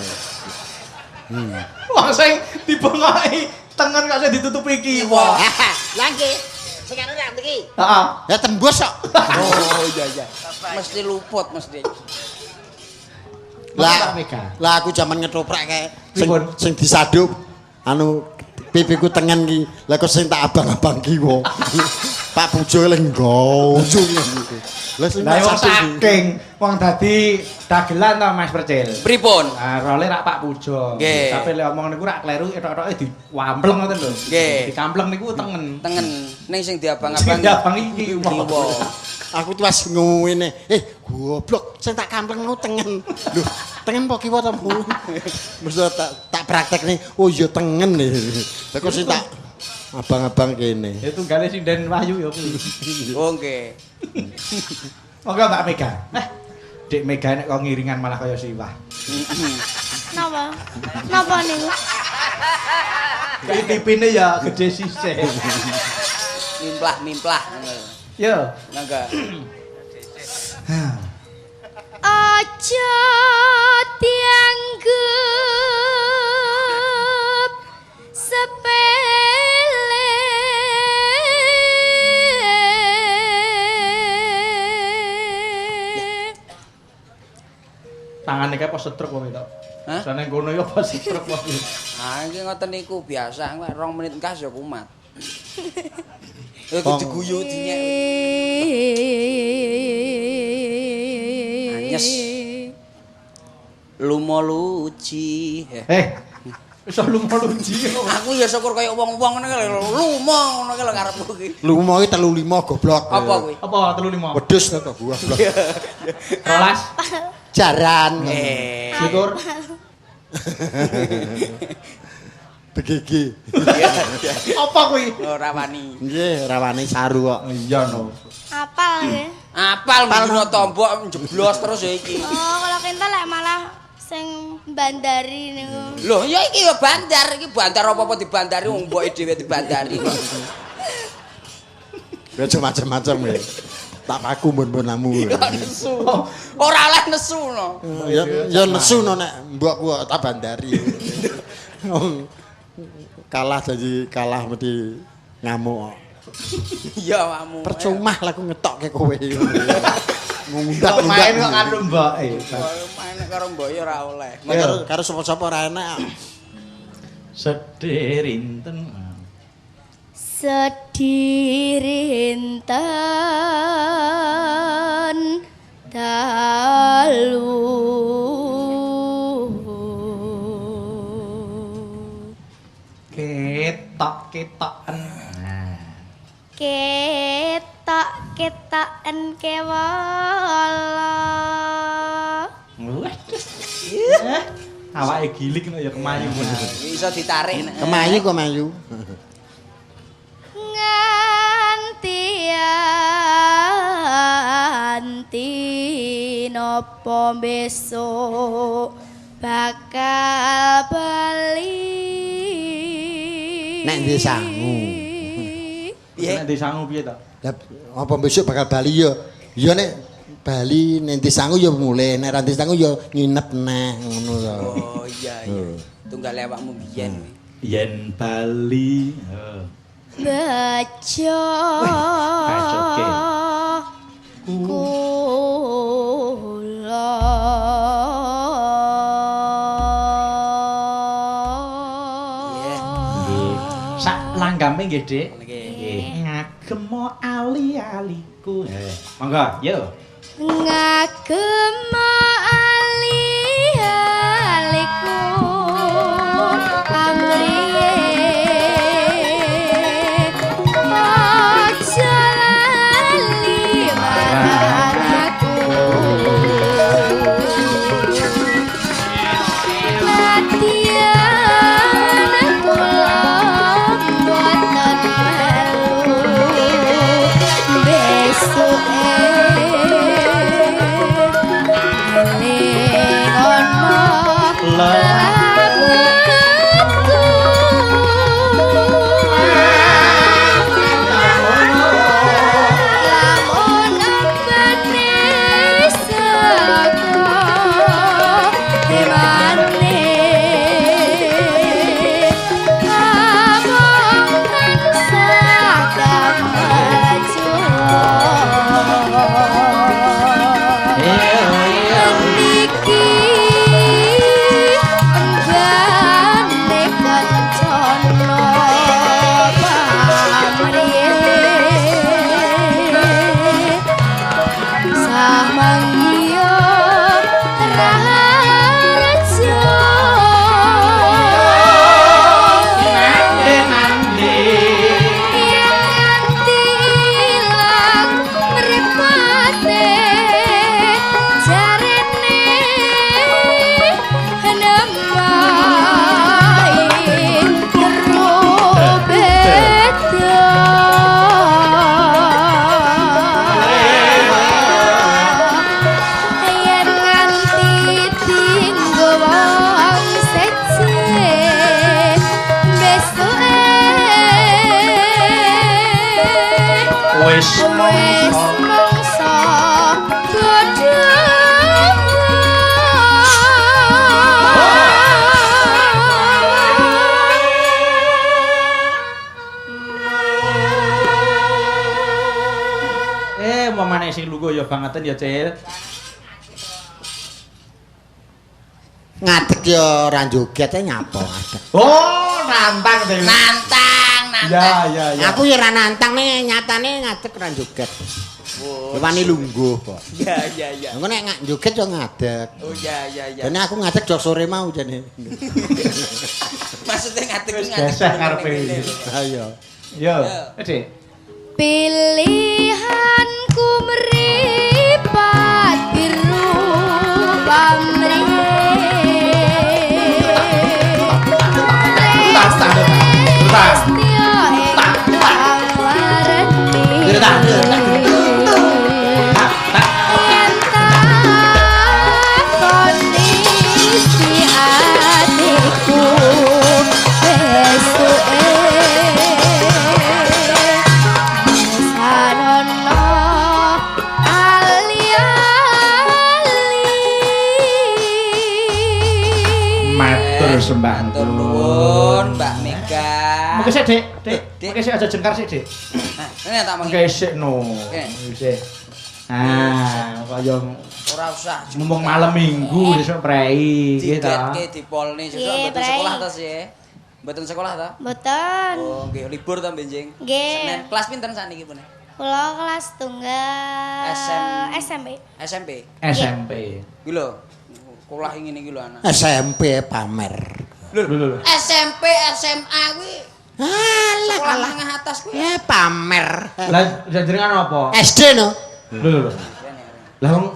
Wong sing dibengoki tengen kok sing ditutupi kiwa. Lah nggih, sing anu ra mriki. Heeh. Ya tembus kok. Oh iya iya. Mesti luput mesti. Lah, Mbak Mega. lah aku jaman ngetoprak kae sing Pripun? sing disaduk anu pipiku tengen ki. Lah kok sing tak abang-abang kiwa. Pak Pujo eling gojo gitu. Lah sing Lah tak wong saduk ki. saking wong dadi dagelan to Mas Percil. Pripun? Ah, role rak Pak Pujo. Nggih. Tapi lek omong niku rak kleru etok-etoke diwampleng ngoten lho. Nggih. Dikampleng niku tengen. Tengen ning sing Sing diabang-abang. diabang iki Kiwa. Aku tuh pas ngene, goblok, sing tak kampleng nu tengen. Lho, tengen apa kiwa ta, Bu? Mesti tak praktekne, oh iya tengen nih. Lah kok sing tak abang-abang kene. Ya tunggale sinden Wahyu ya kuwi. Oh nggih. Monggo Mbak Mega. Eh, Dik Mega nek kok ngiringan malah kaya siwah. Napa? Napa niku? Pipine ya gede sisih. Mimplah-mimplah ngono lho. Yo. Monggo. Aja dianggep sepele. Ane kae apa setruk wong itu. Hah? Jane kono ya apa setruk wong. Ah iki ngoten niku biasa, 2 menit engkas ya kumat. Iku diguyu dinyek. Anyes. Lumo luci. Iso lumo luci. Aku ya syukur kaya wong-wong ngene lho, lumo ngono ki lho karepku ki. Lumo iki 35 goblok. Apa kuwi? Apa 35? Wedhus to goblok. 12. Jaran. Selikur. Begigi. Apa kuwi? Ora wani. Nggih, ora wani saru kok. Iya no. Apal nggih. Apal ngene tombok njeblos terus ya iki. Oh, kalau kinta lek malah sing bandari niku. Loh, ya iki ya bandar, iki bandar apa-apa dibandari wong mboke dhewe dibandari kok. Ya macam-macam ya. Tak paku mbon-mbonamu. Nesu. Ora oleh nesu no. Ya nesu no nek mbokku tak bandari. Kalah jadi kalah mesti ngamuk. Iya awakmu. Percuma lah aku ngetokke kowe. Ngundak main kok karo mboke. Main karo mboke ora oleh. Karo sapa-sapa ora enak. Sedih rinten. Sedih rinten dalu. Ketok-ketoken. Ketok-ketoken kewala. Wah. Awake gilik nek ya kemayu ngono. Iso ditarik nek. Kemayu kok mayu. Nganti anti nopo besok bakal bali. Nek ndek sangu. Piye? Nek ndek sangu piye to? Lah apa besok bakal bali ya? Ya nek bali nek ndek sangu ya mulih, nek ra ndek sangu ya nginep neh ngono to. Oh iya iya. Tunggal awakmu biyen. Yen bali. Bejo. Kula. Langgampe nggih, Dik. Nggih. Ngagemo ali-aliku. Monggo, yo. Ngagemo ali-aliku amriye aja lali marang aku. Wis mongso bodho. Mamane sing lungguh ya bangeten ya, Cil. Ngadeg ya ora joget e nyapa ngadeg. Oh, nantang dhewe. Nantang, nantang. Ya, ya, ya. Aku ya ora nantang ning nyatane ngadeg ora joget. Oh. Wani lungguh kok. Ya, ya, ya. Engko nek joget yo ngadeg. Oh, ya, ya, ya. Dene aku ngadeg jok sore mau jane. Maksudnya ngadeg ku ngadeg. Geseh karepe. Ha iya. Yo, Dik. Pilihanku meripat biru pamrih. Kondisi atiku besuke sanono ali-ali. Matur sembah Matur nuwun Mbak Mega. Mengke sik, Dik. Dik, mengke sik aja jengkar sik, Dik. Nah, ini tak Mengke sik no. Sik. Ah, kaya ora usah mumpung malam Minggu besok prei nggih ta. Digetke dipolne sesuk mboten sekolah ta sih? Mboten sekolah ta? Mboten. Oh, nggih libur ta benjing. Nggih. Senin kelas pinten sakniki pun? Kula kelas tunggal SMP. SMP. SMP. Iki lho, sekolah ngene iki lho anak. SMP pamer. Lho lho. SMP, SMA kuwi Alah, sekolah alah. menengah atas kuwi. Ya pamer. Lah jenengan apa? SD no. Lho lho. Lah wong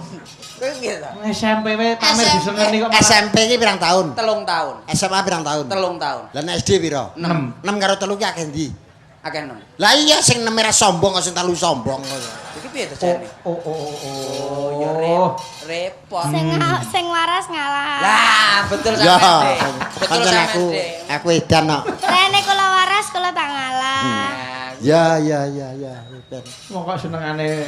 Kowe piye ta? SMP wae pamer disengeni kok. SMP iki pirang tahun? 3 tahun. SMA pirang tahun? 3 tahun. Lah nek SD pira? 6. 6 karo 3 ki akeh ndi? Akeh 6. Lah iya sing 6 ora sombong kok sing 3 sombong kok. Iki piye to jane? Oh oh oh oh. Ya repot. Sing waras ngalah. Lah, betul Ya, sampean, Dik. Betul pancen sampean, aku Dik. aku edan kok. Rene kula waras kula tak ngalah. Nah, Ya ya ya ya. Edan. Wong kok senengane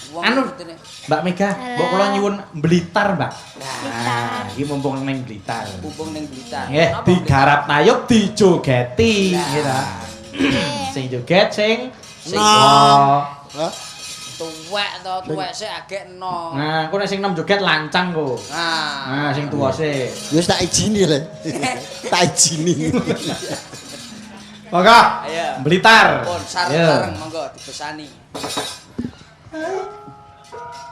wong anu putine. Mbak Mega, mbok kula nyuwun Blitar, Mbak. Blitar. Nah, iki mumpung ning Blitar. Mumpung ning Blitar. Nggih, Napa digarap tayub dijogeti, nggih ta. Nggih. Sing joget sing Sing nom. Hah? Tuwek to, tuwek sik agek enom. Nah, engko nek sing nom joget lancang kok. Nah, Nah, sing tuwa sik. Ya wis tak izini le. Tak izini. Monggo. Ayo. Blitar. Pun sareng-sareng monggo dibesani.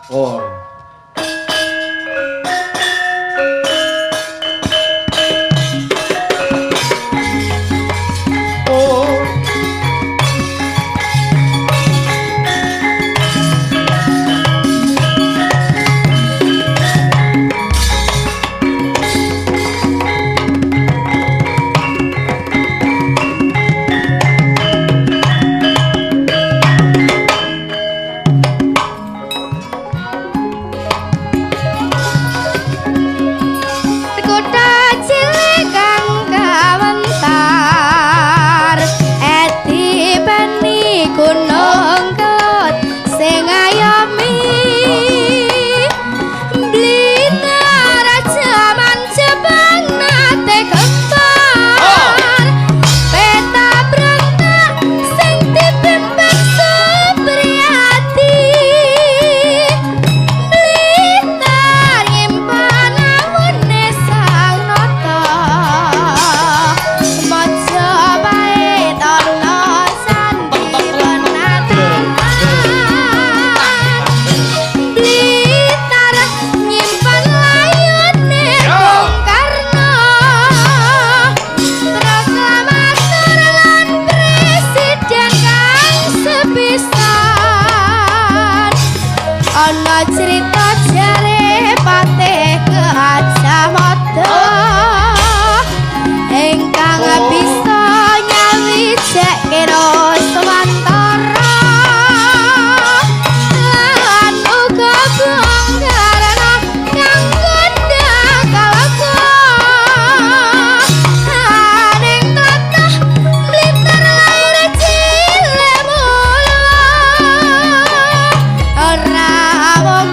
Oh. Oh. Kutha cilik kang kawentar edi beni gunung kelut sing ayomi Blitar jaman Jepang nate gempar peta berontak sing dipimpin Supriyadi Blitar nyimpen awune sang nata Majapahit ana sandi penataran Blitar nyimpen layone Bung Karno Proklamator lan presiden kang sepisan ana cerita jare patih Gajah Mada ingkang bisa nyawijekke Nuswantara lan uga Bung Karno kang kondang kalaga aning tlatah Blitar lair cilik mula ora mung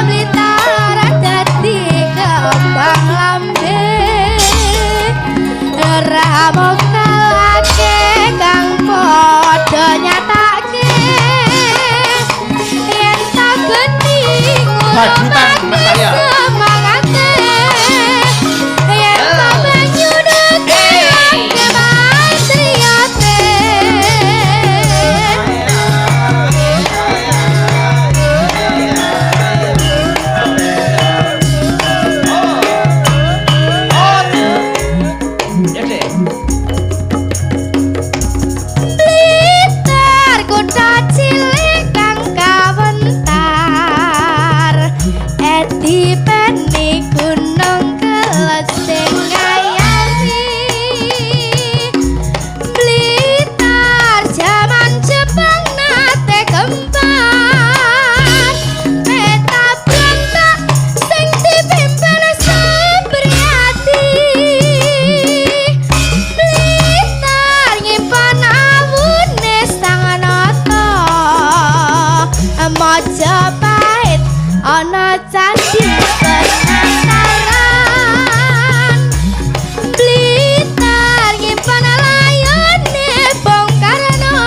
Blitar dadi kembang lambe ora mung kalake kang padha nyatake yen ta geni Bagutan, Mbak Arya. semangate Majapahit ana candi penataran. Blitar nyimpen layone Bung Karno,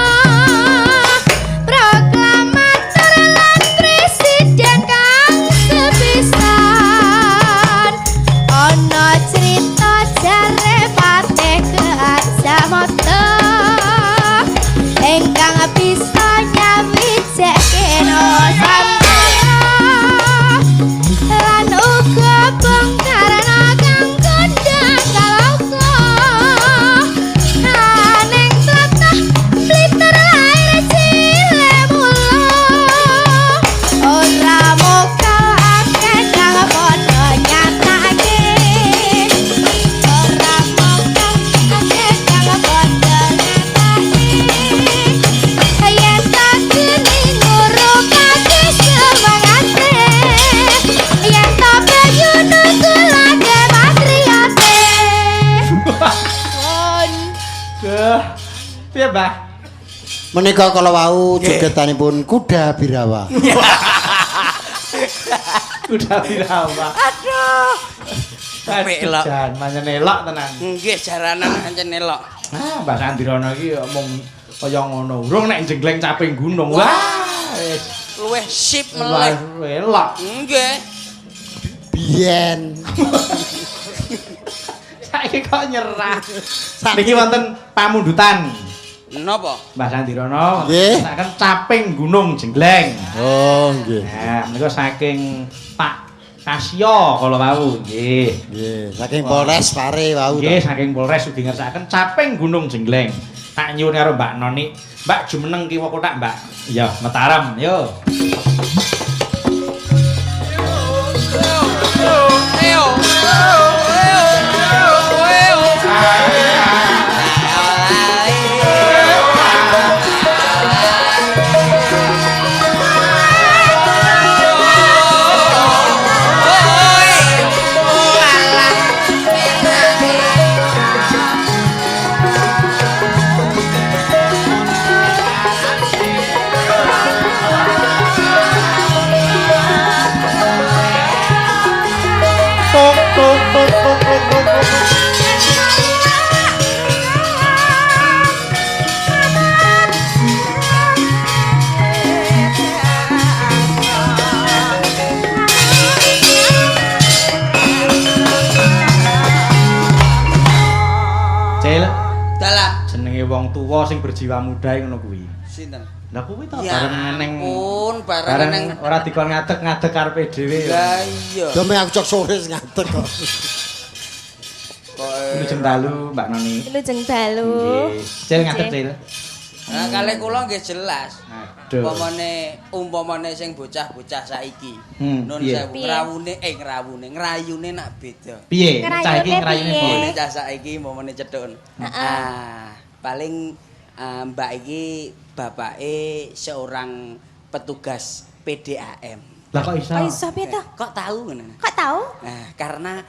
proklamator lan presiden kang sepisan. Ana crita jare Patih Gajah Mada ingkang bisa nyawijeke Nusantara lan uga Bung Karno kang kondang kaloka. Ning tlatah Blitar lair cilik mula ora mokal akeh kang padha nyatake, ora mokal akeh kang padha nyatake yen tak geni ngurupake semangate, yen tak banyu nukulake patriote. Pun. Duh. Piye, Mbah? Menika kala wau jogetanipun Kuda Birawa. Kuda Birawa. Aduh. Aduh, Elok. jan pancen elok tenan. Nggih, jaranan pancen elok. Ah, Mbah Sandirono iki mung kaya ngono. Urung nek jengleng caping gunung. Wah, wis Luwih sip meleh. luwih elok. Nggih. Biyen. Saiki kok nyerah. Niki wonten pamundutan. Napa? Mbah Sandirono Nggih. ngersakaken caping gunung jengleng. Oh, nggih. Nah, menika saking Pak Kasyo kala wau nggih. Nggih, saking Polres Pare wau to. Nggih, saking Polres ugi ngersakaken caping gunung jengleng. Tak nyuwun karo Mbak Noni. Mbak jumeneng kiwa kotak, Mbak. Iya, Mataram, yo. Eo. Eo. Eo. Tuk tuk tuk tuk tuk tuk. Tuk. Cil, Dalah jenenge wong tuwa sing berjiwa muda ngono kuwi. sinten? Lah kuwi to Ya bareng neng ampun, bareng bareng neng ora dikon ngadeg-ngadeg karepe dhewe. Lah iya. Dome aku cok sore sing ngadeg kok. Kok Wilujeng dalu Mbak Noni. Wilujeng dalu. Nggih. Cil ngadeg Cil. Nah, kalih kula nggih jelas. Aduh. Umpamane umpamane sing bocah-bocah saiki. Nun piye? sewu Piye? ngrawune eh ngrawune, ngrayune nak beda. Piye? Cah iki Ngrayune ngrayune piye? piye? Umpamane cah saiki umpamane cethuk. Ah, paling mbak iki bapake seorang petugas PDAM. Lah kok iso? Kok iso piye to? Kok tahu ngono? Kok tahu? Nah, karena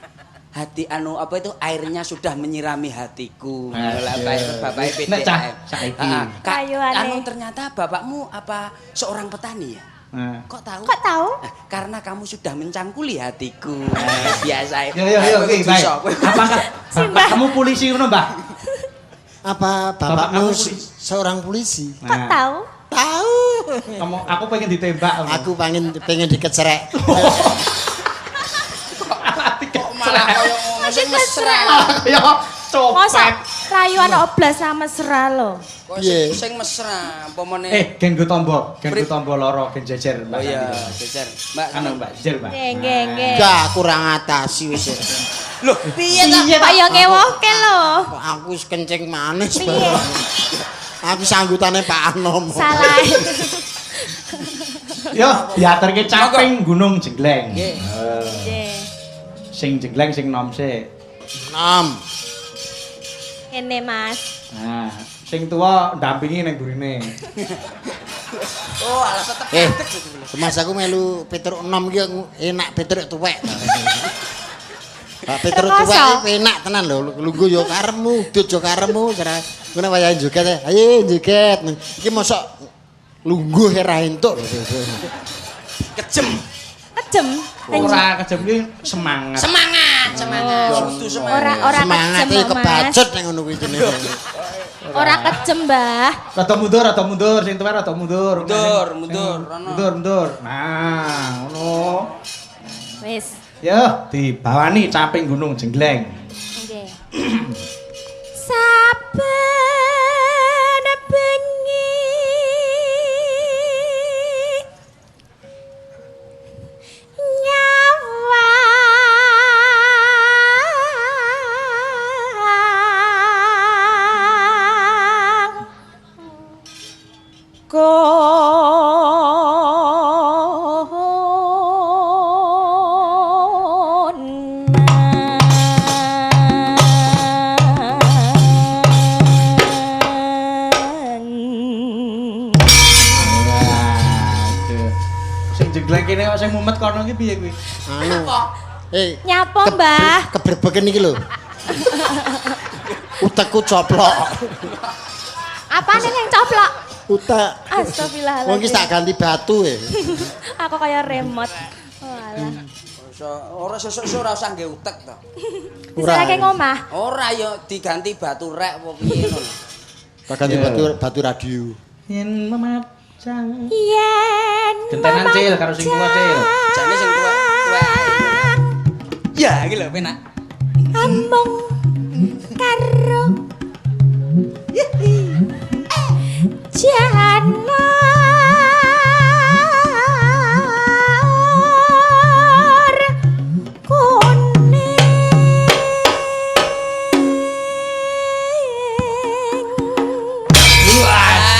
hati anu apa itu airnya sudah menyirami hatiku. Aduh. Lah bapak PDAM. Nek cah saiki. Heeh. Kak, Rayuane. anu ternyata bapakmu apa seorang petani ya? Nah. Kok tahu? Kok tahu? Nah, karena kamu sudah mencangkuli hatiku. Nah, biasa. Yo yo yo iki, baik. Apakah bapak kamu polisi ngono, Mbah? Apa Bapak bapakmu kamu polisi. seorang polisi? Kok Nah, tahu? Tahu. Kamu aku pengen ditembak. ngono. Aku pengen pengen dikecerek. Kok malah koyo ngono sing mesra. Ya Masa copet. rayuan oblas sama mesra lho. Kok Piye? sing mesra umpamane. Eh, gen go tombo, gen go Pri- tombo loro, gen jejer Mbak. Oh iya, Santi. jejer. Mbak, Anu Mbak, jejer Mbak. Nggih, nggih, nggih. Gak kurang atasi wis. Loh, piye ta? Kok ya ngewoke lho. Kok aku wis kencing manis Piye? bareng. Aku sanggutane Pak Anom. Salah. Yo, diaturke caping gunung jengleng. Nggih. Nggih. Sing jengleng sing nom sik. Nom. Ngene, Mas. Nah, sing tuwa ndampingi ning gurine. Oh, alah tetep Eh. ngadeg gitu. Mas aku melu Petruk nom iki enak Petruk tuwek. Pak Petruk Rekoso. tuwek iki enak tenan lho. Lungguh yo karepmu, udut yo karepmu, cara ngono wayahe joget. Ayo joget. Iki mosok Lungguh ora entuk. Kejem. Kejem. Ora kejem ki semangat. Semangat, semangat. Kudu semangat. Ora Semangat kejem iki kok, Mas. kebacut ning ngono kuwi jenenge. Ora kejem, Mbah. Rada mundur, sing tuwa rada mundur. Mundur, mundur, rono. Mundur, mundur. Nah, ngono. Wis. Yo, dibawani caping gunung jenggleng. Nggih. Saben bengi nyawang konang. Waduh. Sing jenggleng kene kok sing mumet kono ki piye kuwi? Anu. Eh, Nyapa, Mbah? Kebrebeken iki lho. Utekku coplok. Apane yang coplok? Utek. Astagfirullahaladzim. Wong iki tak ganti batu e. Aku kaya remote. Walah. Ora sesuk-sesuk ora usah nggae utek to. Diserahke ngomah. Ora ya diganti batu rek apa piye ngono. Tak ganti batu batu radio. Yen memajang. Yen Gentenan Cil karo sing tuwa Cil. Jane sing tuwek tuwek ae. Ya iki lho penak. Amung karo janar kuning.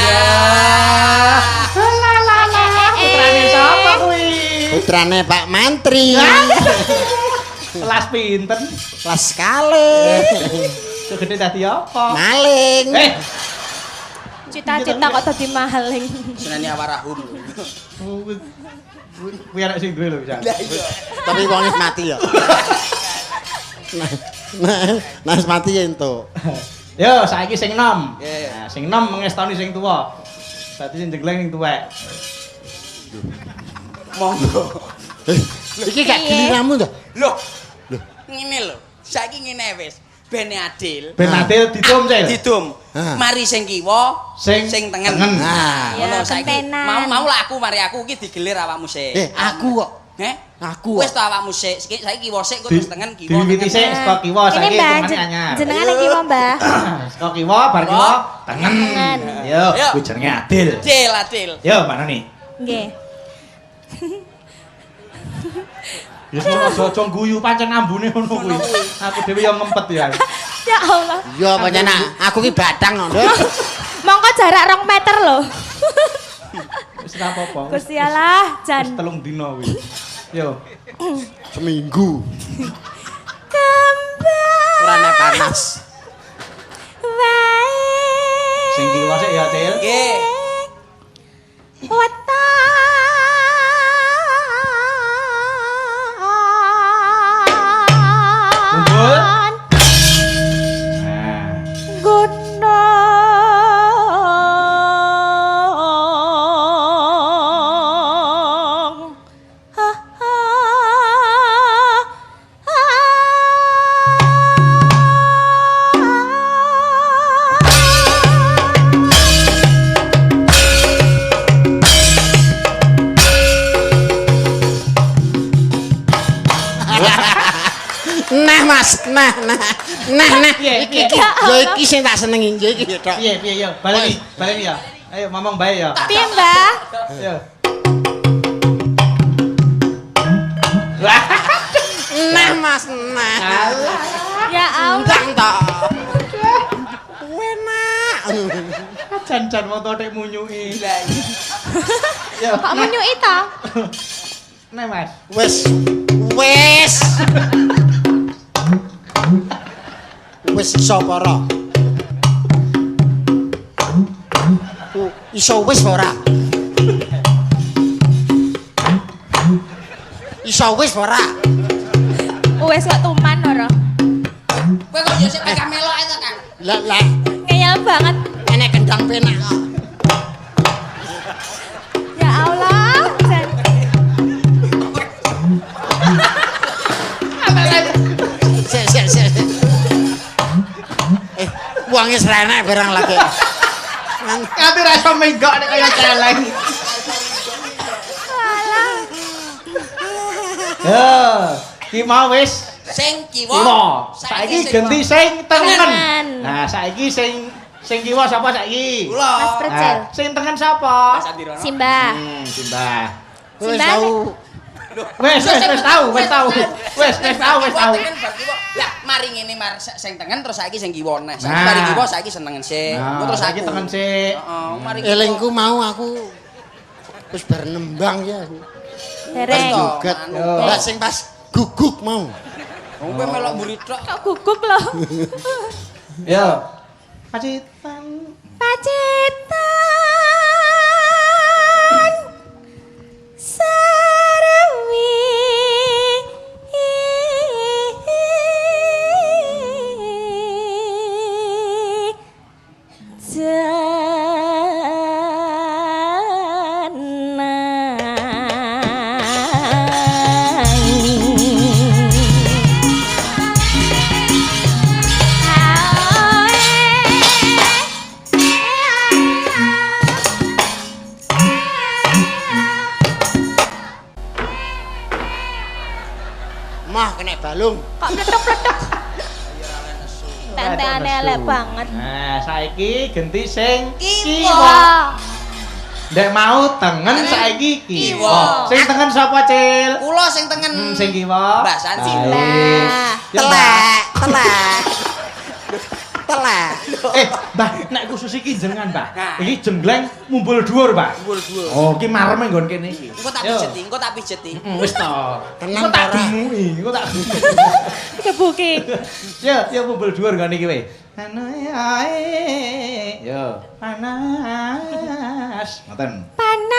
Waduh. Putrane sapa kuwi? Putrane Pak Mantri. Kelas pinten? Kelas kalih. Segede dadi apa? Maling. Eh, Cita-cita kok dadi maling. Seneni awarahum. kuwi arek sing duwe lho bisa. Lah iya. Tapi wong wis mati ya. Nah, wis mati ya entuk. Yo, saiki sing nom. Nggih. Nah, sing nom mengestoni sing tuwa. Berarti sing jegleng sing tuwek. Monggo. Eh, iki gak Piye? giliranmu to? Loh. Ngene lho. Saiki ngene wis. Ben adil. Ben adil didum, Cil. Didum. Ah. Mari sing kiwa, Sing sing tengen. tengen. Nah. Ya, Ngono saiki. gentenan. Mau mau lah aku mari aku iki digelir awakmu sik. Eh, aku kok. Heh? Aku Wis kok. to awakmu sik. Saiki kiwa sik engko Di- terus tengen kiwa. diwiwiti tengen. sik saka kiwa Ini saiki Mbah, hitungane anyar. jenengane kiwa, Mbah. Saka kiwa bar kiwa tengen. Tengen. Yo, Yo. kuwi jenenge adil. Adil, adil. Yo, mana nih? Nggih. Ya aja guyu pancen ambune ngono kuwi. Aku dhewe yo ngempet ya. Ya Allah. Ya pancen aku ki batang kok, Nduk. Mongko jarak 2 meter lho. Wis ora apa-apa. Gusti Allah, Wis jan. 3 dina kuwi. Yo. Seminggu. Kembang Ora nek panas. wae. Sing kiwa sik ya, Cil. Nggih. Kumpul. Weton. Nah. Gunung. Ha, ha, ha. Nah, Mas, nah, nah. Nah, nah. Piye, Iki iki piye? ya iki sing tak senengi, ya iki ya tok. Piye piye yo, baleni, baleni ya. Ayo ngomong bae ya. Piye, Mbah? Yo. Nah, Mas, nah. Ya Allah. Ndang to. Enak. Jan-jan wong tok munyuki. Lah iya. Yo. Kok menyuki to? Nek Mas. Wis. Wis. Wis iso apa ora? Iso wis apa ora? Iso wis ora? Wes kok tuman ora. Kowe kok yo sik pegang melok ae to, Kang. Lah lah Ngeyel banget. Enek gendang penak kok. Wetenge srenek barang lagi. Nganti ra iso menggok nek kaya celeng. Yo, ki mau wis Sing kiwa. Kiwa. Saiki genti sing tengen. Nah, saiki sing kiwa sapa saiki? Kula. Mas Percil. Nah, sing tengen sapa? Simbah. Simbah. Wis tau. Wis wis tau, wis tau. Wis wis tau, wis tau. Lah, mari ngene mar sing tengen terus saiki sing kiwa neh. Saiki mari kiwa saiki senengen sik. Engko terus saiki tengen sik. Heeh, mari kiwa. Elingku mau aku wis bar nembang ya aku. Dereng. Joget. Lah sing pas guguk mau. Wong kowe melok mburi tok. Kok guguk lho. Yo. Pacitan. Pacitan. Sarawi. Mah kena balung. Kok pletok-pletok. Tenteane elek banget. Nah, saiki genti sing kiwa. Ndek mau tengen saiki kiwa. Sing tengen sapa, Cil? Kula sing tengen. Sing kiwa. Mbak Santi. Telek, telek. Telek. Mbah, nek khusus iki jenengan, Mbah. Iki jenggleng mumbul dhuwur, Mbah. Mumbul dhuwur. Oh, iki mareme nggon kene iki. Engko tak pijeti, engko tak pijeti. Wis to. Tenang engko tak gemuki, engko tak kebuki. Yo, yo mumbul dhuwur nggon iki we. Ae. Yo, panas. Ngoten. Panas.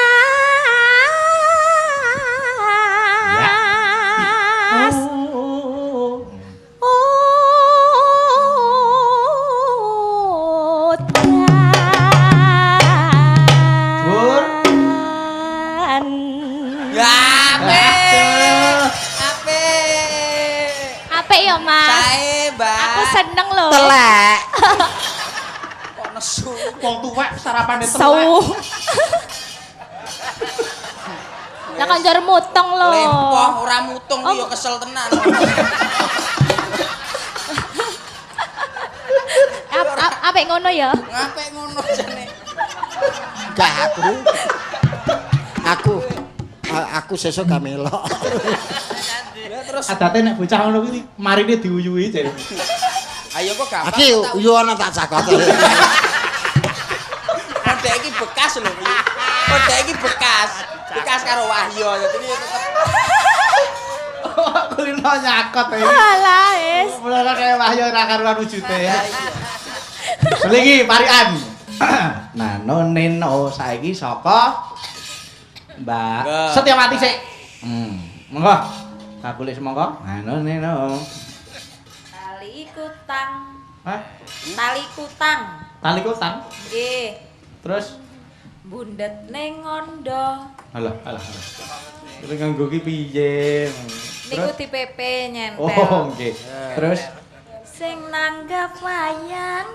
Aku seneng lho. Telek. Kok nesu. Wong tuwek sarapane telek. Lah kan jar mutong lho. Lempoh ora mutung yo kesel tenan. Apik ngono ya? Ngapik ngono jane. Gak aku. Aku sesuk gak melok. Terus adate nek bocah ngono kuwi marine diuyuhi jare. Ayo kok gampang. Iki uyuh ana tak cakot. Kodhek iki bekas lho. Kodhek iki bekas. Bekas karo Wahyo. Dadi tetep kulino nyakot iki. Alah wis. Mulane kaya Wahyo ora karuan wujude ya. Selingi parikan. Nano neno saiki saka Mbak Setiawati sik. Monggo. Kakulik semangka. Nano neno. Tali kutang. Hah? Tali kutang. Tali kutang? Nggih. Terus bundet ning ngondo. Alah, alah. Terus nganggo ki piye? Niku dipepe nyentel. Oh, nggih. Terus sing nanggap wayang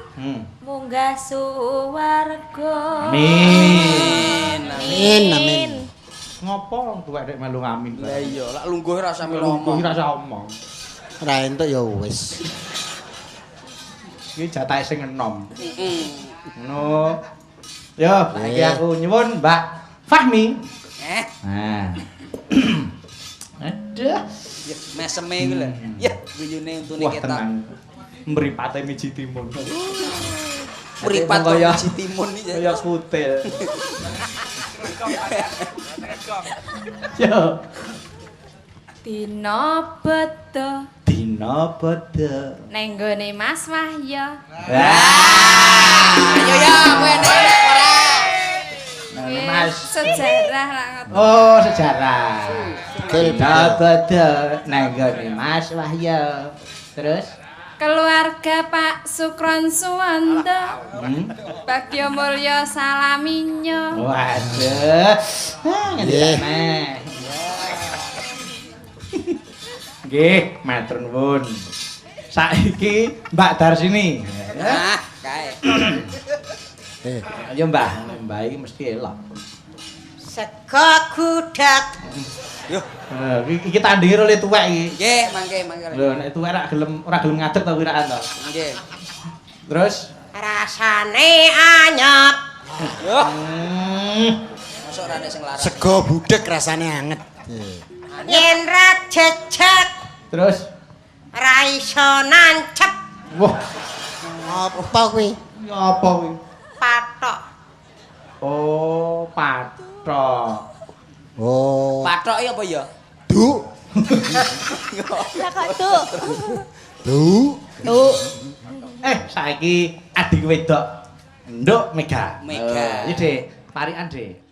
munggah suwarga. Amin. Amin, amin. Ngopo tuwek nek melu amin. Lah iya, lak lungguh ora usah melu omong. Lungguh ora usah omong. Ora entuk ya wis. Iki jatahe sing enom. Heeh. Ngono. Yo, saiki aku nyuwun Mbak Fahmi. Nah. Aduh. Ya, meseme iku lho. Ya, guyune untune ketok. Wah, tenang. Mripate miji timun. Mripat kaya miji timun iki. Kaya kutil. Yo. Dina beda. Dina beda. Neng nggone Mas Wahyo. Ayo ya, kowe nek ora. Mas sejarah lah ngoten. Oh, sejarah. Dina beda neng nggone Mas Wahyo. Terus keluarga Pak Sukron Suwondo. Bagyo Mulyo Salaminyo. Waduh. Ah, ngendi meh. Nggih, matur nuwun. Saiki Mbak Darsini. Nah, kae. Eh, Ayo Mbah, Mbah iki mesti elok. Sego gudeg. Eh, iki tandinge oleh tuwek iki. Nggih, mangke mangke. Lho nek tuwek ora gelem ngadeg ta wiraan to. Nggih. Terus Rasane anyep. Yo, hmm, mosok ora nek sing larang. Sego budheg rasane anget. Eh. Yen ra jejeg terus ra iso nancep wah, Apa kuwi? apa kuwi? patok. Oh, pathok. Oh. Pathok iki apa ya? Du. Lah kok tuh. Du. Tuh. Eh, saiki adik wedok. Nduk Mega. Mega. Iki, Dik, parikan, Dik.